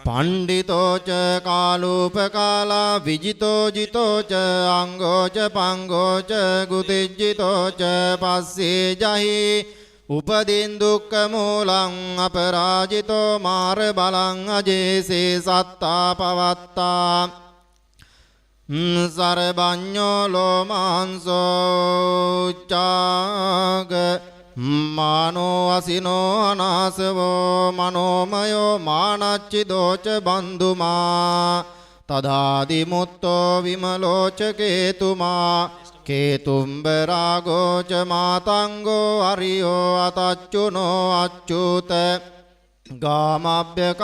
පණ්ඩිතෝ ච කාලූපකාලා විජිතෝ ජිතෝ ච අංගෝ ච පංගෝ ච ගුතිජ්ජිතෝ ච පස්සේ ජහි උපදින් දුක්ඛ මූලං අපරාජිතෝ මාර බලං අජේසේ සත්තා පවත්තා සරබඤ්ඤෝ ලෝමාංසෝ උච්චාග මානෝ අසිනෝ අනාසවෝ මනෝමයෝ මානච්චිදෝ ච බන්දුමා තදාදි මුත්තෝ විමලෝච කේතුමා කේතුම්බ රාගෝ ච මාතංගෝ අරියෝ අතච්චුනෝ අච්චුත ගාමබ්බ්‍යකාමකෝ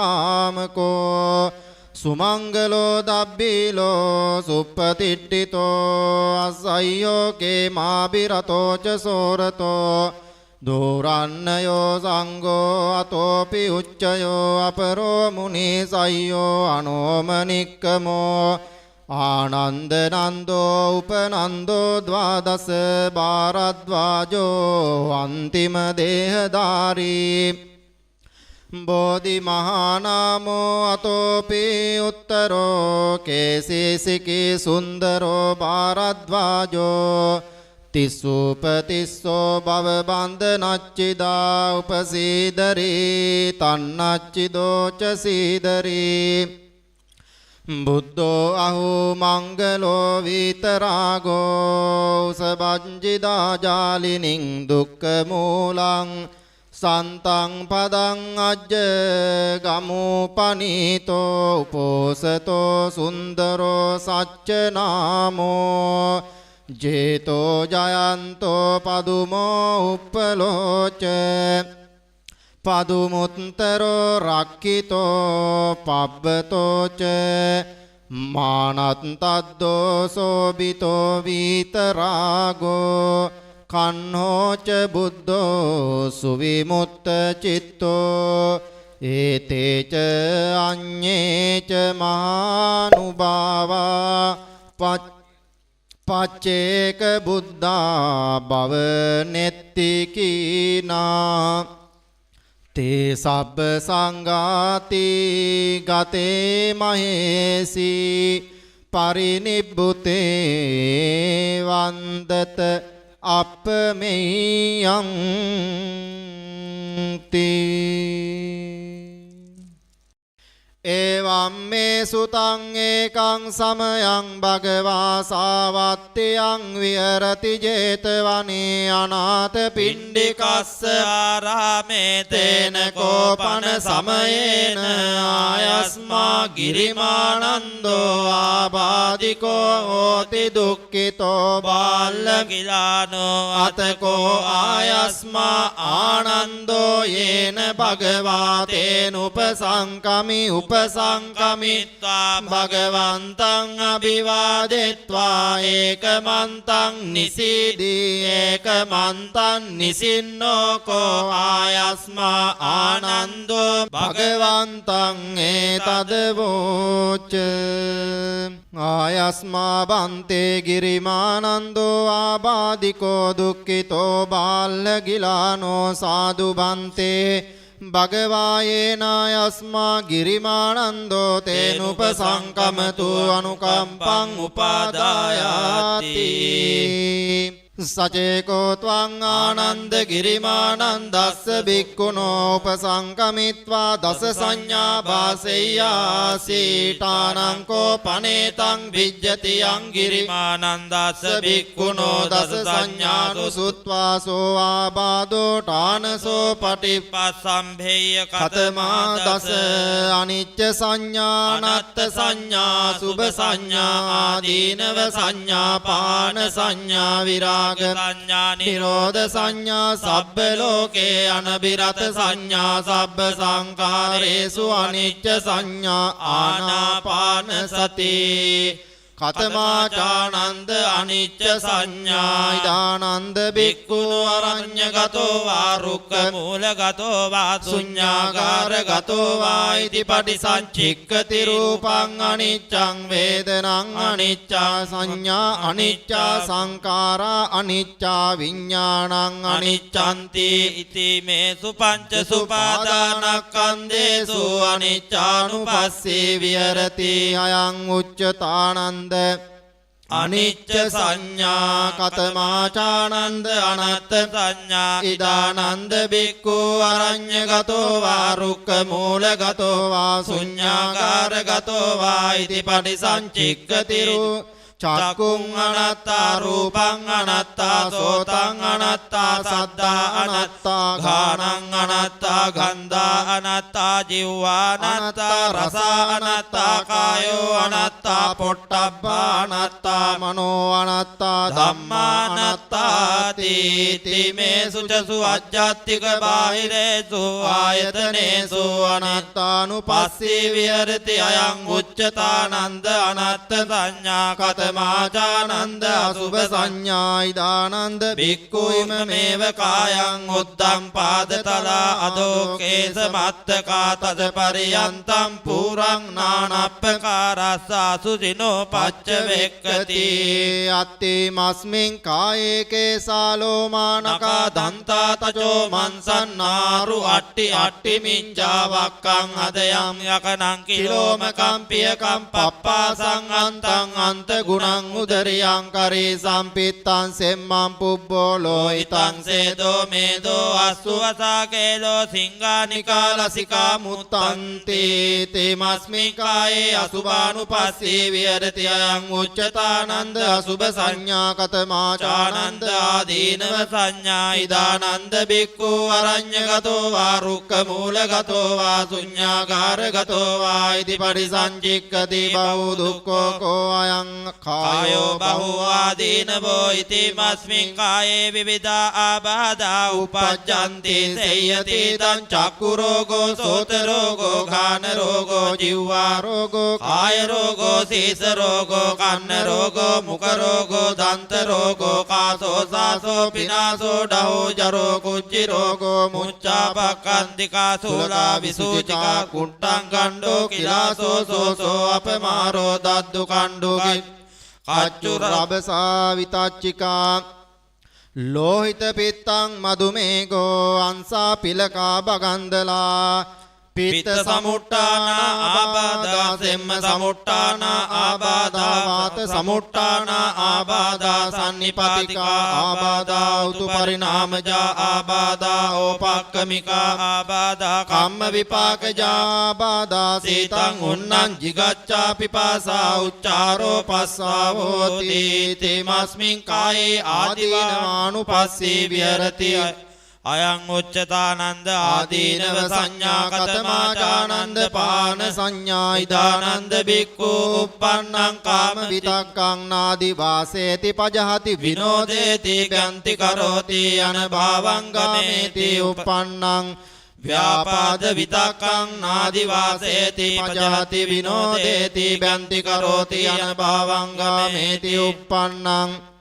සුමංගලෝ දබ්බීලෝ සුප්පතිට්ඨිතෝ අසය්‍යෝ කේමාබිරතෝ ච සෝරතෝ දෝරන්නයෝ සංඝෝ අතෝපි උච්චයෝ අපරෝ මුනි සය්‍යෝ අනෝමනික්කමෝ ආනන්ද නන්දෝ උපනන්දෝ ද්වාදස භාරද්වාජෝ අන්තිම දේහධාරී බෝධි මහානාමෝ අතෝපි උත්තරෝ කේසීසිකී සුන්දරෝ භාරද්වාජෝ තිස්සූපතිස්සෝ භව බන්ධනච්චිදා උපසීදරී තන්නච්චිදෝ ච සීදරී බුද්ධෝ අහු මංගලෝ විතරාගෝ උසබංජිදා ජාලිනින් දුක්ඛ මූලං සන්තං පදං අජ්ජ ගමුපනීතෝ උපෝසතෝ සුන්දරෝ සච්ච නාමෝ ජේතෝ ජයන්තෝ පදුමෝ උප්පලෝච පදුමුත්තරෝ රක්ඛිතෝ පබ්බතෝ ච මානත්තද්දෝ සෝබිතෝ විතරාගෝ කන්හෝ ච බුද්ධෝ සුවිමුත්ත චිත්තෝ ඒතේ ච අඤ්ඤේ ච මහානුභාවා පච්චේක බුද්ධා භව නෙත්ති කීනා තේ සබ්බ සංඝාති ගතේ මහේසී පරිනිබ්බුතේ වන්දත අපමෙයං තී. එවං මේ සුතං ඒකං සමයං භගවා සාවත්තියං විහෙරති ජේතවනේ අනාථ පිණ්ඩිකස්ස ආරාමේ තේන කෝපන සමයේන ආයස්මා ගිරිමානන්දෝ ආබාධිකෝ හෝති දුක්ඛිතෝ බාල්ල ගිලානෝ අතකෝ ආයස්මා ආනන්දෝ යේන භගවා තේනුපසංකමි උපසංකමිත්වා භගවන්තං අභිවාදෙත්වා ඒකමන්තං නිසීදී ඒකමන්තං නිසින්නෝ කෝ ආයස්මා ආනන්දෝ භගවන්තං ඒතදවෝච. ආයස්මා බන්තේ ගිරිමානන්දෝ ආබාධිකෝ දුක්ඛිතෝ බාල්ල ගිලානෝ සාදු බන්තේ භගවායේනායස්මා ගිරිමානන්දෝ තේනුපසංකමතු අනුකම්පං උපාදායාති. සචේකෝ ත්වං ආනන්ද ගිරිමානන්දස්ස භික්ඛුනෝ උපසංකමිත්වා දස සංඥා භාසෙය්‍යාසි ඨානං කෝ පනේතං විජ්ජති යං ගිරිමානන්දස්ස භික්ඛුනෝ දස සංඥානුසුත්වා සෝ ආබාධෝ ඨානසෝ පටිප්පසම්භේය කතමා දස අනිච්ච සංඥා අනාත්ත සංඥා සුභ සංඥා ආදීනව සංඥා පාන සංඥා විරාග සංඥා නිරෝධ සංඥා සබ්බ ලෝකේ අනබිරත සංඥා සබ්බ සංඛාරේසු අනිච්ච සංඥා ආනාපාන සති. කතමාචානන්ද අනිච්ච සංඥා ඉදානන්ද බික්ඛු අරඤ්ඤගතෝ වා රුක්ඛ මූලගතෝ වා ශුඤ්ඤාගාරගතෝ වා ඉති පටිසංචික්ඛති රූපං අනිච්චං වේදනං අනිච්චා සංඥා අනිච්චා සංඛාරා අනිච්චා විඥානං අනිච්ඡන්ති ඉති මේසු පංච සුපාදානක්ඛන්ධේසු අනිච්චානුපස්සී විහෙරති අයං උච්චතානන්ද අනිච්ච සංඥා කතමාචානන්ද අනත්ත සංඥා ඉදානන්ද බික්ඛු අරඤ්ඤගතෝ වා රුක්ඛ මූලගතෝ වා ශුඤ්ඤාගාරගතෝ වා ඉති පටිසංචික්ඛති චක්කුං අනත්තා රූපං අනත්තා සෝතං අනත්තා සද්දා අනත්තා ඝානං අනත්තා ගන්ධා අනත්තා ජීවා අනත්තා රස අනත්තා කායෝ අනත්තා පොට්ටබ්බා අනත්තා මනෝ අනත්තා ධම්මා අනත්තාති මේසු චසු අජ්ජත්තික බාහිරේසු ආයතනේසු අනත්තානුපස්සී විහෙරති අයං උච්චතානන්ද අනත්ත සංඥා කතමාචානන්ද අසුභ සංඥා ඉදානන්ද බික්ඛු ඉමමේව කායං උද්දං පාදතලා අදෝ කේස මත්තකා තද පරියන්තං පුරං නානප්පකාරස්ස අසුචිනෝ පච්ච වෙක්කති අත්ති මස්මින් කායේ කේසා ලෝමා නකා දන්තා තචෝ මන්සන්නාරු අට්ටි අට්ටි මිංජා වක්කං හදයං යකනං කිලෝමකම් පියකම් පප්පාසං අන්තං අන්ත ගුණං උදරියං කරේ සම්පිත්තං සෙම්මං පුබ්බෝ ලෝහිතං සේදෝ මේදෝ අස්සු වසා කේලෝ සිංහානිකා ලසිකා මුත්තන්ති තේමස්මින් කායේ අසුභානුපස්සී විහෙරති අයං උච්චතානන්ද අසුභ සංඥා කතමාචානන්ද ආදීනව සංඥා ඉදානන්ද බික්ඛු අරඤ්ඤගතෝ වා රුක්ඛ මූලගතෝ වා ශුඤ්ඤාගාරගතෝ වා ඉති පටිසංචික්ඛති බහු දුක්ඛෝ කෝ අයං කායෝ බහු ආදීනවෝ ඉති මස්මින් කායේ විවිධා ආබාධා උපජ්ජන්ති සේයති තං චක්ඛු රෝගෝ සෝත රෝගෝ ඝාන රෝගෝ ජීවා රෝගෝ කාය රෝගෝ සීස රෝගෝ කන්න රෝගෝ මුඛ රෝගෝ දන්ත රෝගෝ කාසෝ සාසෝ පිනාසෝ ඩහෝ ජරෝ කුච්චි රෝගෝ මුච්ඡා පක්ඛන්තිකා සූලා විසූචිකා කුට්ටං කණ්ඩෝ කිලාසෝ සෝසෝ අපමාරෝ දද්දු කණ්ඩෝ කච්චු රබසා විතච්චිකා ලෝහිත පිත්තං මදුමේඝෝ අංසා පිලකා බගන්දලා පිත්ත සමුට්ඨාන ආබාධා සෙම්ම සමුට්ඨාන ආබාධා වාත සමුට්ඨාන ආබාධා සන්නිපාතිකා ආබාධා උතු පරිණාමජා ආබාධා ඕපක්කමිකා ආබාධා කම්ම විපාකජා ආබාධා සීතං උන්නං ජිගච්ඡා පිපාසා උච්චාරෝ පස්සාවෝති තේමස්මින් කායේ ආදීනවානුපස්සී විහෙරති අයං උච්චතානන්ද ආදීනව සංඥා කතමාචානන්ද පාන සංඥා ඉදානන්ද බික්ඛු උප්පන්නං කාම විතක්කං නාදි වාසේති පජහති විනෝදේති ගන්ති කරෝති අනභාවං ගමේති උප්පන්නං ව්‍යාපාද විතක්කං නාදි වාසේති පජහති විනෝදේති ගන්ති කරෝති අනභාවං ගමේති උප්පන්නං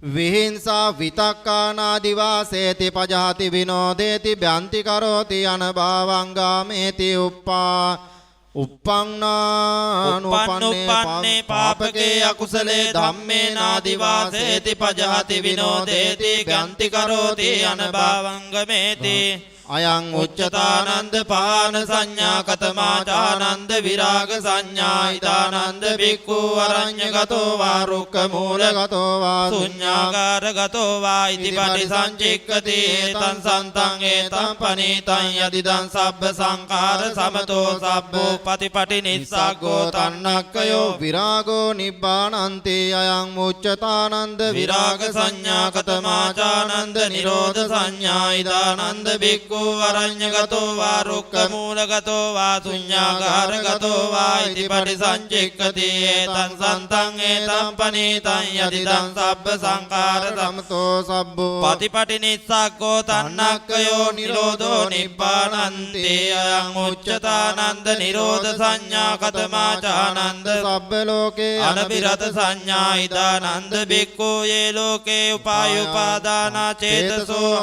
විහිංසා විතක්කානාදි වාසේති පජහති විනෝදේති බ්‍යන්ති කරෝති අනභාවං ගාමේති උප්පන්නානුපන්නේ පාපකේ අකුසලේ ධම්මේ නාදි වාසේති පජහති විනෝදේති ගන්ති කරෝති අනභාවං ගමේති අයං උච්චතානන්ද පාන සංඥා කතමාචානන්ද විරාග සංඥා ඉදානන්ද බික්ඛු අරඤ්ඤගතෝ වා රුක්ඛ මූලගතෝ වා ශුඤ්ඤාගාරගතෝ වා ඉති පටිසංචික්ඛති ඒතං සන්තං ඒතං පනීතං යදිදං සබ්බ සංඛාර සමතෝ සබ්බෝ පතිපටි නිස්සග්ගෝ තන්නක්කයෝ විරාගෝ නිබ්බානන්ති අයං උච්චතානන්ද විරාග සංඥා කතමාචානන්ද නිරෝධ සංඥා ඉදානන්ද බික්ඛු බික්ඛු අරඤ්ඤගතෝ වා රුක්ඛ මූලගතෝ වා ශුඤ්ඤාගාරගතෝ වා ඉති පටිසංචික්ඛති ඒතං සන්තං ඒතං පනීතං යදිදං සබ්බ සංඛාර සමතෝ සබ්බෝ පතිපටි නිස්සග්ගෝ තන්නක්ඛයෝ නිරෝධෝ නිබ්බානන්ති අයං උච්චතානන්ද නිරෝධ සංඥා කතමා චානන්ද සබ්බ ලෝකේ අනබිරත සංඥා ඉදානන්ද බික්ඛු යේ ලෝකේ උපායුපාදානා චේතසෝ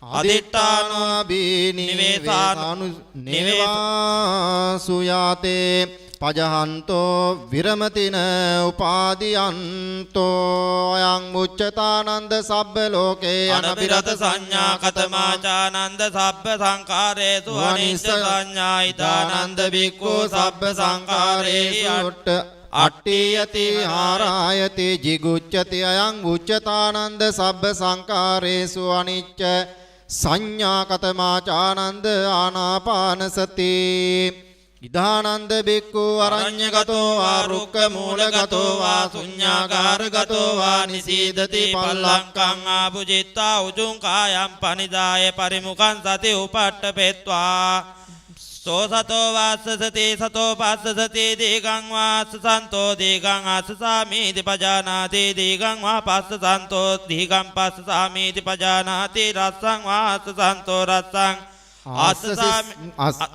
අදිට්ඨානෝ බීනිවේසානු නිවාසුයාතේ පජහන්තෝ විරමතින උපාදියන්තෝ අයං උච්චතානන්ද සබ්බ ලෝකේ අනබිරත සංඥා කතමා චානන්ද සබ්බ සංඛාරේසු අනිච්ච සංඥා ඉදානන්ද බික්ඛු සබ්බ සංඛාරේසු අට්ඨියති ආරායති ජිගුච්ඡති අයං උච්චතානන්ද සබ්බ සංඛාරේසු අනිච්ච සංඥා කතමා චානන්ද ආනාපාන සති ඉදානන්ද බික්ඛු අරඤ්ඤගතෝ වා රුක්ඛ මූලගතෝ වා ශුඤ්ඤාගාරගතෝ වා නිසීදති පල්ලංකං ආභුජිත්තා උජුං කායං පනිදාය පරිමුඛං සති උපට්ඨපෙත්වා සෝ සතෝ වාස්සසති සතෝ පස්සසති දීගං වාස්සසන්තෝ දීගං ආස්සසාමීති පජානාති දීගං වා පස්සසන්තෝ දීගං පස්සසාමීති පජානාති රස්සං වාස්සසන්තෝ රස්සං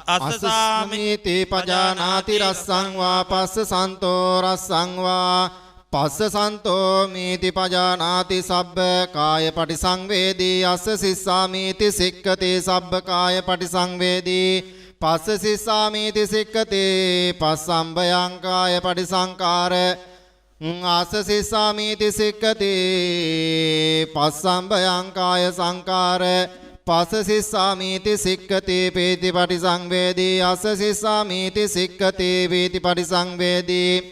අස්සසාමීති පජානාති රස්සං වා පස්සසන්තෝ රස්සං වා පස්සසන්තෝ මීති පජානාති සබ්බ කාය පටිසංවේදී අස්ස සිස්සාමීති සික්ඛති සබ්බ කාය පටිසංවේදී පස්ස සිස්සාමීති සික්ඛති පස්සම්බයං කාය පටිසංකාර ආස්ස සිස්සාමීති සික්ඛති පස්සම්බයං කාය සංකාර පස්ස සිස්සාමීති සික්ඛති පීති පටිසංවේදී අස්ස සිස්සාමීති සික්ඛති පීති පටිසංවේදී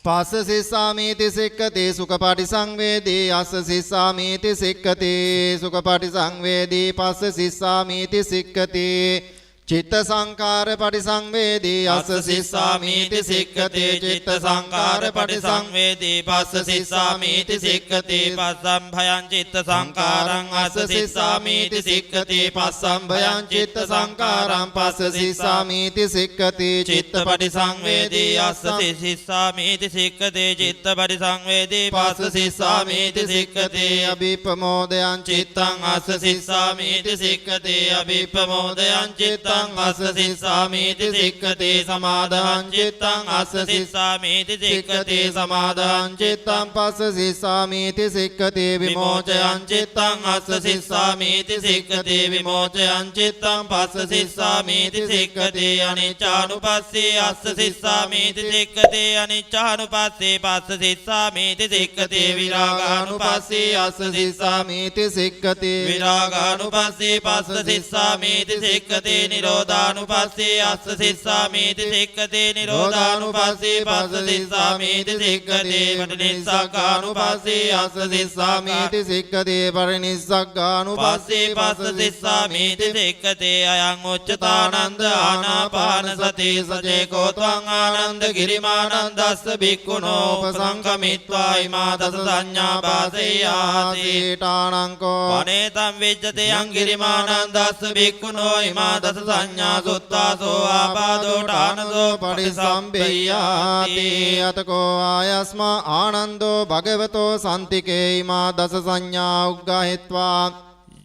පස්ස සිස්සාමීති සික්ඛති සුඛ පටිසංවේදී අස්ස සිස්සාමීති සික්ඛති සුඛ පටිසංවේදී පස්ස සිස්සාමීති සික්ඛති චිත්ත සංකාර පටිසංවේදී අස්ස සිස්සාමීති සික්ඛති චිත්ත සංකාර පටිසංවේදී පස්ස සිස්සාමීති සික්ඛති පස්සම් භයං චිත්ත සංකාරං අස්ස සිස්සාමීති සික්ඛති පස්සම් භයං චිත්ත සංකාරං පස්ස සිස්සාමීති සික්ඛති චිත්ත පටිසංවේදී අස්ස සිස්සාමීති සික්ඛති චිත්ත පටිසංවේදී පස්ස සිස්සාමීති සික්ඛති අභිප්පමෝදයං චිත්තං අස්ස සිස්සාමීති සික්ඛති අභිප්පමෝදයං චිත්තං අස්ස සිස්සාමීති සික්ඛති සමාදාං චිත්තං අස්ස සිස්සාමීති සික්ඛති සමාදාං චිත්තං පස්ස සිස්සාමීති සික්ඛති විමෝචයං චිත්තං අස්ස සිස්සාමීති සික්ඛති විමෝචයං චිත්තං පස්ස සිස්සාමීති සික්ඛති අනිච්චානුපස්සී අස්ස සිස්සාමීති සික්ඛති අනිච්චානුපස්සී පස්ස සිස්සාමීති සික්ඛති විරාගානුපස්සී අස්ස සිස්සාමීති සික්ඛති විරාගානුපස්සී පස්ස සිස්සාමීති සික්ඛති නිරෝධානුපස්සී අස්ස සිස්සාමීති සික්ඛති නිරෝධානුපස්සී පස්ස සිස්සාමීති සික්ඛති පටිනිස්සග්ගානුපස්සී අස්ස සිස්සාමීති සික්ඛති පරිනිස්සග්ගානුපස්සී පස්ස සිස්සාමීති සික්ඛති අයං උච්චතානන්ද ආනාපාන සති සජේකෝ ත්වං ආනන්ද ගිරිමානන්දස්ස භික්ඛුනෝ උපසංකමිත්වා ඉමා දස සංඥා වාසෙය්‍යාති ඨානංකෝ වනේතං විජ්ජති යං ගිරිමානන්දස්ස භික්ඛුනෝ ඉමා දස සංඥා සුත්තාසෝ ආපාදෝ ඨානසෝ පටිසම්භෙය්‍යාති අතකෝ ආයස්මා ආනන්දෝ භගවතෝ සම්තිකේ ඉමා දස සංඥා උග්ගහෙත්වා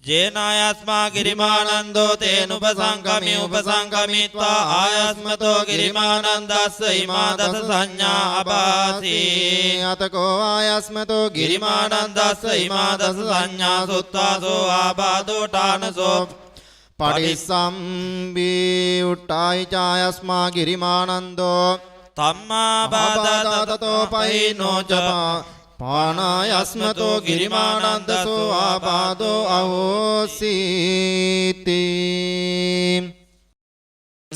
ජේනායස්මා ගිරිමානන්දෝ තේනුපසංකමි උපසංකමිත්වා ආයස්මතෝ ගිරිමානන්දස්ස ඉමා දස සංඥා අබාසී අතකෝ ආයස්මතෝ ගිරිමානන්දස්ස ඉමා දස සංඥා සුත්තාසෝ ආපාදෝ ඨානසෝ පටිසම්භී උට්ටායි චායස්මා ගිරිමානන්දෝ තම්මා බාධාතතෝ පහිනෝ ච පානායස්මතෝ ගිරිමානන්දසෝ ආපාදෝ අහෝසීති.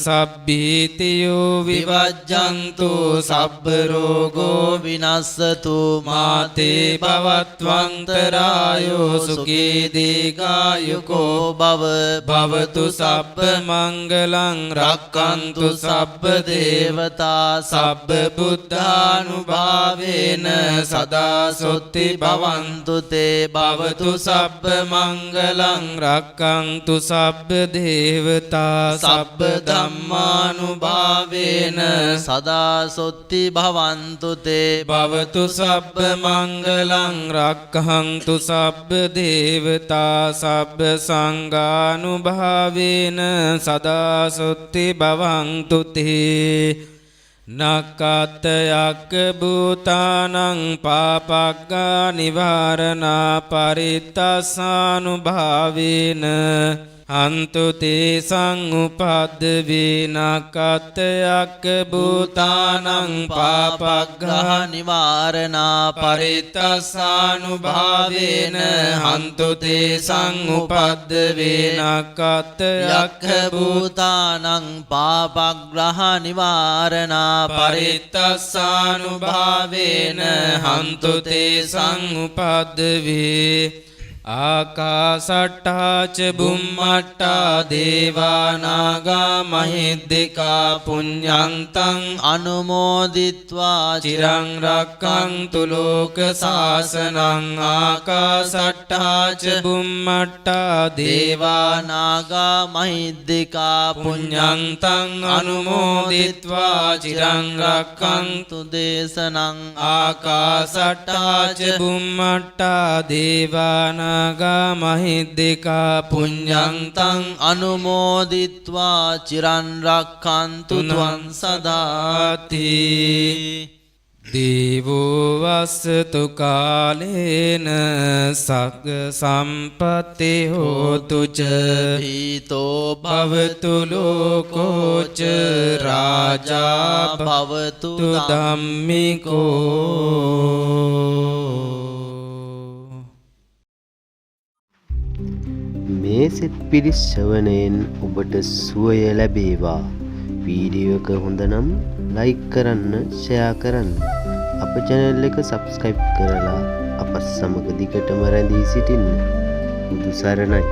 සබ්බීතියෝ විවජ්ජන්තු සබ්බ රෝගෝ විනස්සතු. මාතේ භවත්වන්තරායෝ සුඛී දීඝායුකෝ භව. භවතු සබ්බ මංගලං රක්칸තු සබ්බ දේවතා සබ්බ බුද්ධානුභාවේන සදා සොත්ති භවන්තු තේ. භවතු සබ්බ මංගලං රක්칸තු සබ්බ දේවතා සබ්බ ධම්මානුභාවේන සදා සොත්ති භවන්තු තේ. භවතු සබ්බ මංගලං රක්ඛන්තු සබ්බ දේවතා සබ්බ සංඝානුභාවේන සදා සොත්ති භවන්තු තේ. නක්කත්ත යක්ක භූතානං පාපග්ගා නිවාරණා පරිත්තස්සානුභාවේන හන්තු තේ සංඋපද්දවේ. නක්කත්ත යක්ක භූතානං පාපග්ගා නිවාරණා පරිත්තස්සානුභාවේන හන්තු තේ සංඋපද්දවේ. නක්කත්ත යක්ඛ භූතානං පාපග්‍රහ නිවාරණා පරිත්තස්සානුභාවේන හන්තු තේ සංඋපද්දවේ. ආකාසට්ටා ච බුම්මට්ටා දේවා නාග මහිද්దికා පුඤ්ඤන්තං අනුමෝදිත්වා චිරං රක්ඛන්තු ලෝක සාසනං. ආකාසට්ටා ච බුම්මට්ටා දේවා නාග මහිද්దికා පුඤ්ඤන්තං අනුමෝදිත්වා චිරං රක්ඛන්තු දේශනං. ආකාසට්ටා ච බුම්මට්ටා දේවා නාග මහිද්దికා පුඤ්ඤන්තං අනුමෝදිත්වා චිරන් රක්ඛන්තු ත්වං සදාති. දීවෝ වස්සතු කාලේන සග්ග සම්පatti හෝතු ච භීතෝ භවතු ලෝකෝ ච රාජා භවතු ධම්මිකෝ. මේ සෙත් පිරිත් ශ්‍රවණයෙන් ඔබට සුවය ලැබේවා. වීඩියෝ එක හොඳ නම් ලයික් කරන්න, ෂෙයා කරන්න. අප චැනල් එක සබ්ස්ක්‍රයිබ් කරලා අපත් සමග දිගටම රැඳී සිටින්න. බුදු සරණයි.